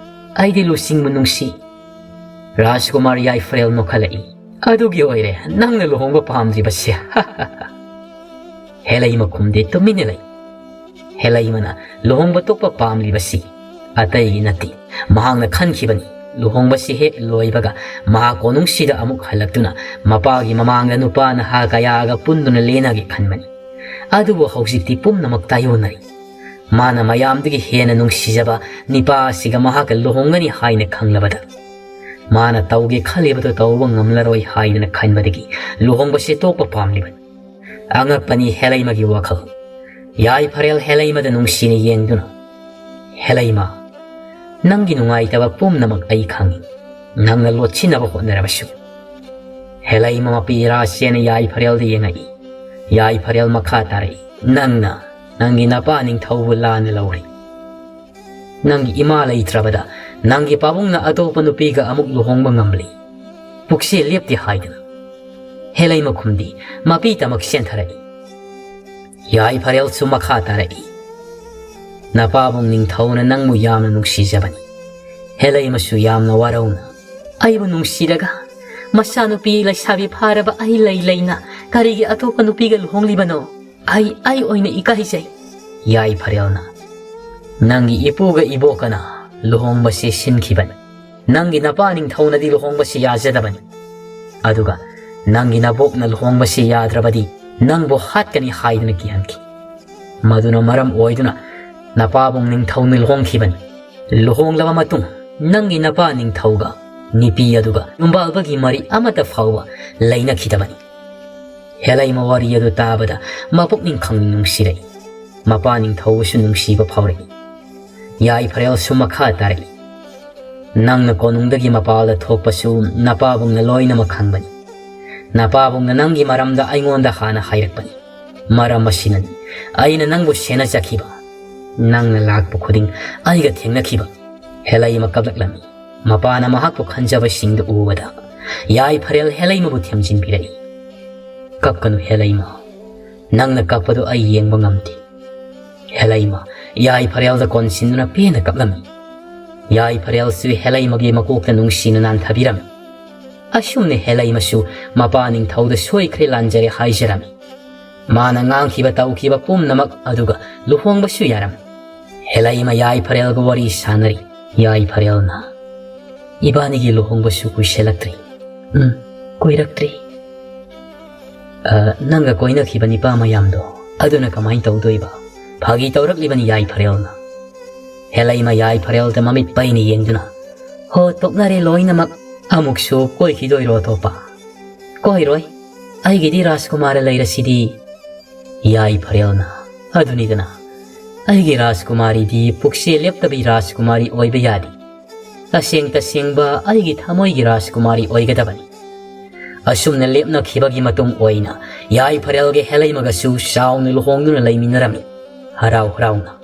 ꯑꯩꯗꯤ ꯂꯨꯁꯤꯡꯕꯨ ꯅꯨꯡꯁꯤ꯫" ꯔꯥꯖꯀꯨꯃꯥꯔ ꯌꯥꯏꯐꯔꯦꯜ ꯅꯣꯛꯈꯠꯂꯛꯏ꯫ "ꯑꯗꯨꯒꯤ ꯑꯣꯏꯔꯦ ꯅꯪꯅ ꯂꯨꯍꯣꯡꯕ ꯄꯥꯝꯗ꯭ꯔꯤꯕꯁꯦ꯫" ꯍꯦꯂꯩꯃ ꯈꯨꯝꯗꯦ, ꯇꯨꯃꯤꯟꯅ ꯂꯩ꯫ ꯍꯦꯂꯩꯃꯅ ꯂꯨꯍꯣꯡꯕ ꯇꯣꯛꯄ ꯄꯥꯝꯂꯤꯕꯁꯤ ꯑꯇꯩꯒꯤ ꯅꯠꯇꯦ꯫ ꯃꯍꯥꯛꯅ ꯈꯟꯈꯤꯕꯅꯤ, ꯂꯨꯍꯣꯡꯕꯁꯤ ꯍꯦꯛ ꯂꯣꯏꯕꯒ ꯃꯍꯥꯛ ꯀꯣꯅꯨꯡꯁꯤꯗ ꯑꯃꯨꯛ ꯍꯜꯂꯛꯇꯨꯅ ꯃꯄꯥꯒꯤ ꯃꯃꯥꯡꯗ ꯅꯨꯄꯥ ꯅꯍꯥ ꯀꯌꯥꯒ ꯄꯨꯟꯗꯨꯅ ꯂꯦꯟꯅꯒꯦ ꯈꯟꯕꯅꯤ꯫ ꯑꯗꯨꯕꯨ ꯍꯧꯖꯤꯛꯇꯤ ꯄꯨꯝꯅꯃꯛ ꯇꯥꯏꯑꯣꯟꯅꯔꯤ꯫ ꯃꯥꯅ ꯃꯌꯥꯝꯗꯒꯤ ꯍꯦꯟꯅ ꯅꯨꯡꯁꯤꯖꯕ ꯅꯤꯄꯥ ꯑꯁꯤꯒ ꯃꯍꯥꯛꯀ ꯂꯨꯍꯣꯡꯒꯅꯤ ꯍꯥꯏꯅ ꯈꯪꯂꯕꯗ, ꯃꯥꯅ ꯇꯧꯒꯦ ꯈꯜꯂꯤꯕꯗꯨ ꯇꯧꯕ ꯉꯝꯂꯔꯣꯏ ꯍꯥꯏꯗꯨꯅ ꯈꯟꯕꯗꯒꯤ ꯂꯨꯍꯣꯡꯕꯁꯦ ꯇꯣꯛꯄ ꯄꯥꯝꯂꯤꯕꯅꯤ꯫ ꯑꯉꯛꯄꯅꯤ ꯍꯦꯂꯩꯃꯒꯤ ꯋꯥꯈꯜ꯫ ꯌꯥꯏꯐꯔꯦꯜ ꯍꯦꯂꯩꯃꯗ ꯅꯨꯡꯁꯤꯅ ꯌꯦꯡꯗꯨꯅ, "ꯍꯦꯂꯩꯃ, ꯅꯪꯒꯤ ꯅꯨꯡꯉꯥꯏꯇꯕ ꯄꯨꯝꯅꯃꯛ ꯑꯩ ꯈꯪꯏ꯫ ꯅꯪꯅ ꯂꯣꯠꯁꯤꯟꯅꯕ ꯍꯣꯠꯅꯔꯕꯁꯨ꯫" ꯍꯦꯂꯩꯃ ꯃꯄꯤ ꯏꯔꯥ ꯆꯦꯅ ꯌꯥꯏꯐꯔꯦꯜꯗ ꯌꯦꯡꯉꯛꯏ꯫ ꯌꯥꯏꯐꯔꯦꯜ ꯃꯈꯥ ꯇꯥꯔꯛꯏ, "ꯅꯪꯅ ꯅꯪꯒꯤ ꯅꯄꯥ ꯅꯤꯡꯊꯧꯕꯨ ꯂꯥꯟꯅ ꯂꯧꯔꯤ꯫ ꯅꯪꯒꯤ ꯏꯃꯥ ꯂꯩꯇ꯭ꯔꯕꯗ ꯅꯪꯒꯤ ꯄꯥꯕꯨꯡꯅ ꯑꯇꯣꯞꯄ ꯅꯨꯄꯤꯒ ꯑꯃꯨꯛ ꯂꯨꯍꯣꯡꯕ ꯉꯝꯂꯤ꯫ ꯄꯨꯛꯁꯦ ꯂꯦꯞꯇꯦ ꯍꯥꯏꯗꯅ꯫" ꯍꯦꯂꯩꯃ ꯈꯨꯝꯗꯤ ꯃꯄꯤ ꯇꯃꯛ ꯆꯦꯟꯊꯔꯛꯏ꯫ ꯌꯥꯏꯐꯔꯦꯜꯁꯨ ꯃꯈꯥ ꯇꯥꯔꯛꯏ, "ꯅꯄꯥꯕꯨꯡ ꯅꯤꯡꯊꯧꯅ ꯅꯪꯕꯨ ꯌꯥꯝꯅ ꯅꯨꯡꯁꯤꯖꯕꯅꯤ꯫ ꯍꯦꯂꯩꯃꯁꯨ ꯌꯥꯝꯅ ꯋꯥꯔꯧꯅ ꯑꯩꯕꯨ ꯅꯨꯡꯁꯤꯔꯒ ꯃꯆꯥꯅꯨꯄꯤ ꯂꯩꯁꯥꯕꯤ ꯐꯥꯔꯕ ꯑꯩ ꯂꯩ ꯂꯩꯅ ꯀꯔꯤꯒꯤ ꯑꯇꯣꯞꯄ ꯅꯨꯄꯤꯒ ꯂꯨꯍꯣꯡꯂꯤꯕꯅꯣ? ꯑꯩ, ꯑꯩ ꯑꯣꯏꯅ ꯏꯀꯥꯏꯖꯩ꯫" ꯌꯥꯏꯐꯔꯦꯜꯅ, "ꯅꯪꯒꯤ ꯏꯄꯨꯒ ꯏꯕꯣꯛꯀꯅ ꯂꯨꯍꯣꯡꯕꯁꯤ ꯁꯤꯟꯈꯤꯕꯅꯤ꯫ ꯅꯪꯒꯤ ꯅꯄꯥ ꯅꯤꯡꯊꯧꯅꯗꯤ ꯂꯨꯍꯣꯡꯕꯁꯤ ꯌꯥꯖꯗꯕꯅꯤ꯫ ꯑꯗꯨꯒ ꯅꯪꯒꯤ ꯅꯕꯣꯛꯅ ꯂꯨꯍꯣꯡꯕꯁꯤ ꯌꯥꯗ꯭ꯔꯕꯗꯤ ꯅꯪꯕꯨ ꯍꯥꯠꯀꯅꯤ ꯍꯥꯏꯗꯨꯅ ꯀꯤꯍꯟꯈꯤ꯫ ꯃꯗꯨꯅ ꯃꯔꯝ ꯑꯣꯏꯗꯨꯅ ꯅꯄꯥꯕꯨꯡ ꯅꯤꯡꯊꯧꯅ ꯂꯨꯍꯣꯡꯈꯤꯕꯅꯤ꯫ ꯂꯨꯍꯣꯡꯂꯕ ꯃꯇꯨꯡ ꯅꯪꯒꯤ ꯅꯄꯥ ꯅꯤꯡꯊꯧꯒ ꯅꯨꯄꯤ ꯑꯗꯨꯒ ꯌꯨꯝꯕꯥꯜꯕꯒꯤ ꯃꯔꯤ ꯑꯃꯠꯇ ꯐꯥꯎꯕ ꯂꯩꯅꯈꯤꯗꯕꯅꯤ꯫" ꯍꯦꯂꯩꯃ ꯋꯥꯔꯤ ꯑꯗꯨ ꯇꯥꯕꯗ ꯃꯄꯨꯛꯅꯤꯡ ꯈꯪꯅ ꯅꯨꯡꯁꯤꯔꯛꯏ꯫ ꯃꯄꯥ ꯅꯤꯡꯊꯧꯕꯁꯨ ꯅꯨꯡꯁꯤꯕ ꯐꯥꯎꯔꯛꯏ꯫ ꯌꯥꯏꯐꯔꯦꯜꯁꯨ ꯃꯈꯥ ꯇꯥꯔꯛꯏ, "ꯅꯪꯅ ꯀꯣꯅꯨꯡꯗꯒꯤ ꯃꯄꯥꯜꯗ ꯊꯣꯛꯄꯁꯨ ꯅꯄꯥꯕꯨꯡꯅ ꯂꯣꯏꯅꯃꯛ ꯈꯪꯕꯅꯤ꯫ ꯅꯄꯥꯕꯨꯡꯅ ꯅꯪꯒꯤ ꯃꯔꯝꯗ ꯑꯩꯉꯣꯟꯗ ꯍꯥꯟꯅ ꯍꯥꯏꯔꯛꯄꯅꯤ꯫ ꯃꯔꯝ ꯑꯁꯤꯅꯅꯤ ꯑꯩꯅ ꯅꯪꯕꯨ ꯁꯦꯟꯅꯖꯈꯤꯕ꯫ ꯅꯪꯅ ꯂꯥꯛꯄ ꯈꯨꯗꯤꯡ ꯑꯩꯒ ꯊꯦꯡꯅꯈꯤꯕ꯫" ꯍꯦꯂꯩꯃ ꯀꯞꯂꯛꯂꯝꯃꯤ꯫ ꯃꯄꯥꯅ ꯃꯍꯥꯛꯄꯨ ꯈꯟꯖꯕꯁꯤꯡꯗꯨ ꯎꯕꯗ ꯌꯥꯏꯐꯔꯦꯜ ꯍꯦꯂꯩꯃꯕꯨ ꯊꯦꯝꯖꯤꯟꯕꯤꯔꯛꯏ꯫ "ꯀꯞꯀꯅꯨ ꯍꯦꯂꯩꯃ, ꯅꯪꯅ ꯀꯞꯄꯗꯨ ꯑꯩ ꯌꯦꯡꯕ ꯉꯝꯗꯦ꯫" ꯍꯦꯂꯩꯃ ꯌꯥꯏꯐꯔꯦꯜꯗ ꯀꯣꯟꯁꯤꯟꯗꯨꯅ ꯄꯦꯟꯅ ꯀꯞꯂꯝꯃꯤ꯫ ꯌꯥꯏꯐꯔꯦꯜꯁꯨ ꯍꯦꯂꯩꯃꯒꯤ ꯃꯀꯣꯛꯇ ꯅꯨꯡꯁꯤꯅ ꯅꯥꯟꯊꯕꯤꯔꯝꯃꯤ꯫ ꯑꯁꯨꯝꯅ ꯍꯦꯂꯩꯃꯁꯨ ꯃꯄꯥ ꯅꯤꯡꯊꯧꯗ ꯁꯣꯏꯈ꯭ꯔꯦ ꯂꯥꯟꯖꯔꯦ ꯍꯥꯏꯖꯔꯝꯃꯤ꯫ ꯃꯥꯅ ꯉꯥꯡꯈꯤꯕ ꯇꯧꯈꯤꯕ ꯄꯨꯝꯅꯃꯛ ꯑꯗꯨꯒ ꯂꯨꯍꯣꯡꯕꯁꯨ ꯌꯥꯔꯝꯃꯤ꯫ ꯍꯦꯂꯩꯃ ꯌꯥꯏꯐꯔꯦꯜꯒ ꯋꯥꯔꯤ ꯁꯥꯟꯅꯔꯤ꯫ ꯌꯥꯏꯐꯔꯦꯜꯅ, "ꯏꯕꯥꯅꯤꯒꯤ ꯂꯨꯍꯣꯡꯕꯁꯨ ꯀꯨꯏꯁꯜꯂꯛꯇ꯭ꯔꯤ꯫" "ꯎꯝ, ꯀꯨꯏꯔꯛꯇ꯭ꯔꯤ꯫" "ꯑ, ꯅꯪꯒ ꯀꯣꯏꯅꯈꯤꯕ ꯅꯤꯄꯥ ꯃꯌꯥꯝꯗꯣ, ꯑꯗꯨꯅ ꯀꯃꯥꯏꯅ ꯇꯧꯗꯣꯏꯕ?" ꯐꯥꯒꯤ ꯇꯧꯔꯛꯂꯤꯕꯅꯤ ꯌꯥꯏꯐꯔꯦꯜꯅ꯫ ꯍꯦꯂꯩꯃ ꯌꯥꯏꯐꯔꯦꯜꯗ ꯃꯃꯤꯠ ꯄꯩꯅ ꯌꯦꯡꯗꯨꯅ, "ꯍꯣ, ꯇꯣꯛꯅꯔꯦ ꯂꯣꯏꯅꯃꯛ꯫ ꯑꯃꯨꯛꯁꯨ ꯀꯣꯏꯈꯤꯗꯣꯏꯔꯣ ꯑꯇꯣꯞꯄ?" "ꯀꯣꯏꯔꯣꯏ, ꯑꯩꯒꯤꯗꯤ ꯔꯥꯖꯀꯨꯃꯥꯔ ꯂꯩꯔꯁꯤꯗꯤ꯫" ꯌꯥꯏꯐꯔꯦꯜꯅ, "ꯑꯗꯨꯅꯤꯗꯅ, ꯑꯩꯒꯤ ꯔꯥꯖꯀꯨꯃꯥꯔꯤꯗꯤ ꯄꯨꯛꯁꯦ ꯂꯦꯞꯇꯕꯤ ꯔꯥꯖꯀꯨꯃꯥꯔꯤ ꯑꯣꯏꯕ ꯌꯥꯗꯦ꯫ ꯇꯁꯦꯡ ꯇꯁꯦꯡꯕ ꯑꯩꯒꯤ ꯊꯃꯣꯏꯒꯤ ꯔꯥꯖꯀꯨꯃꯥꯔꯤ ꯑꯣꯏꯒꯗꯕꯅꯤ꯫" ꯑꯁꯨꯝꯅ ꯂꯦꯞꯅꯈꯤꯕꯒꯤ ꯃꯇꯨꯡ ꯑꯣꯏꯅ ꯌꯥꯏꯐꯔꯦꯜꯒ ꯍꯦꯂꯩꯃꯒꯁꯨ ꯆꯥꯎꯅ ꯂꯨꯍꯣꯡꯗꯨꯅ ꯂꯩꯃꯤꯟꯅꯔꯝꯃꯤ, ꯍꯔꯥꯎ ꯍꯔꯥꯎꯅ꯫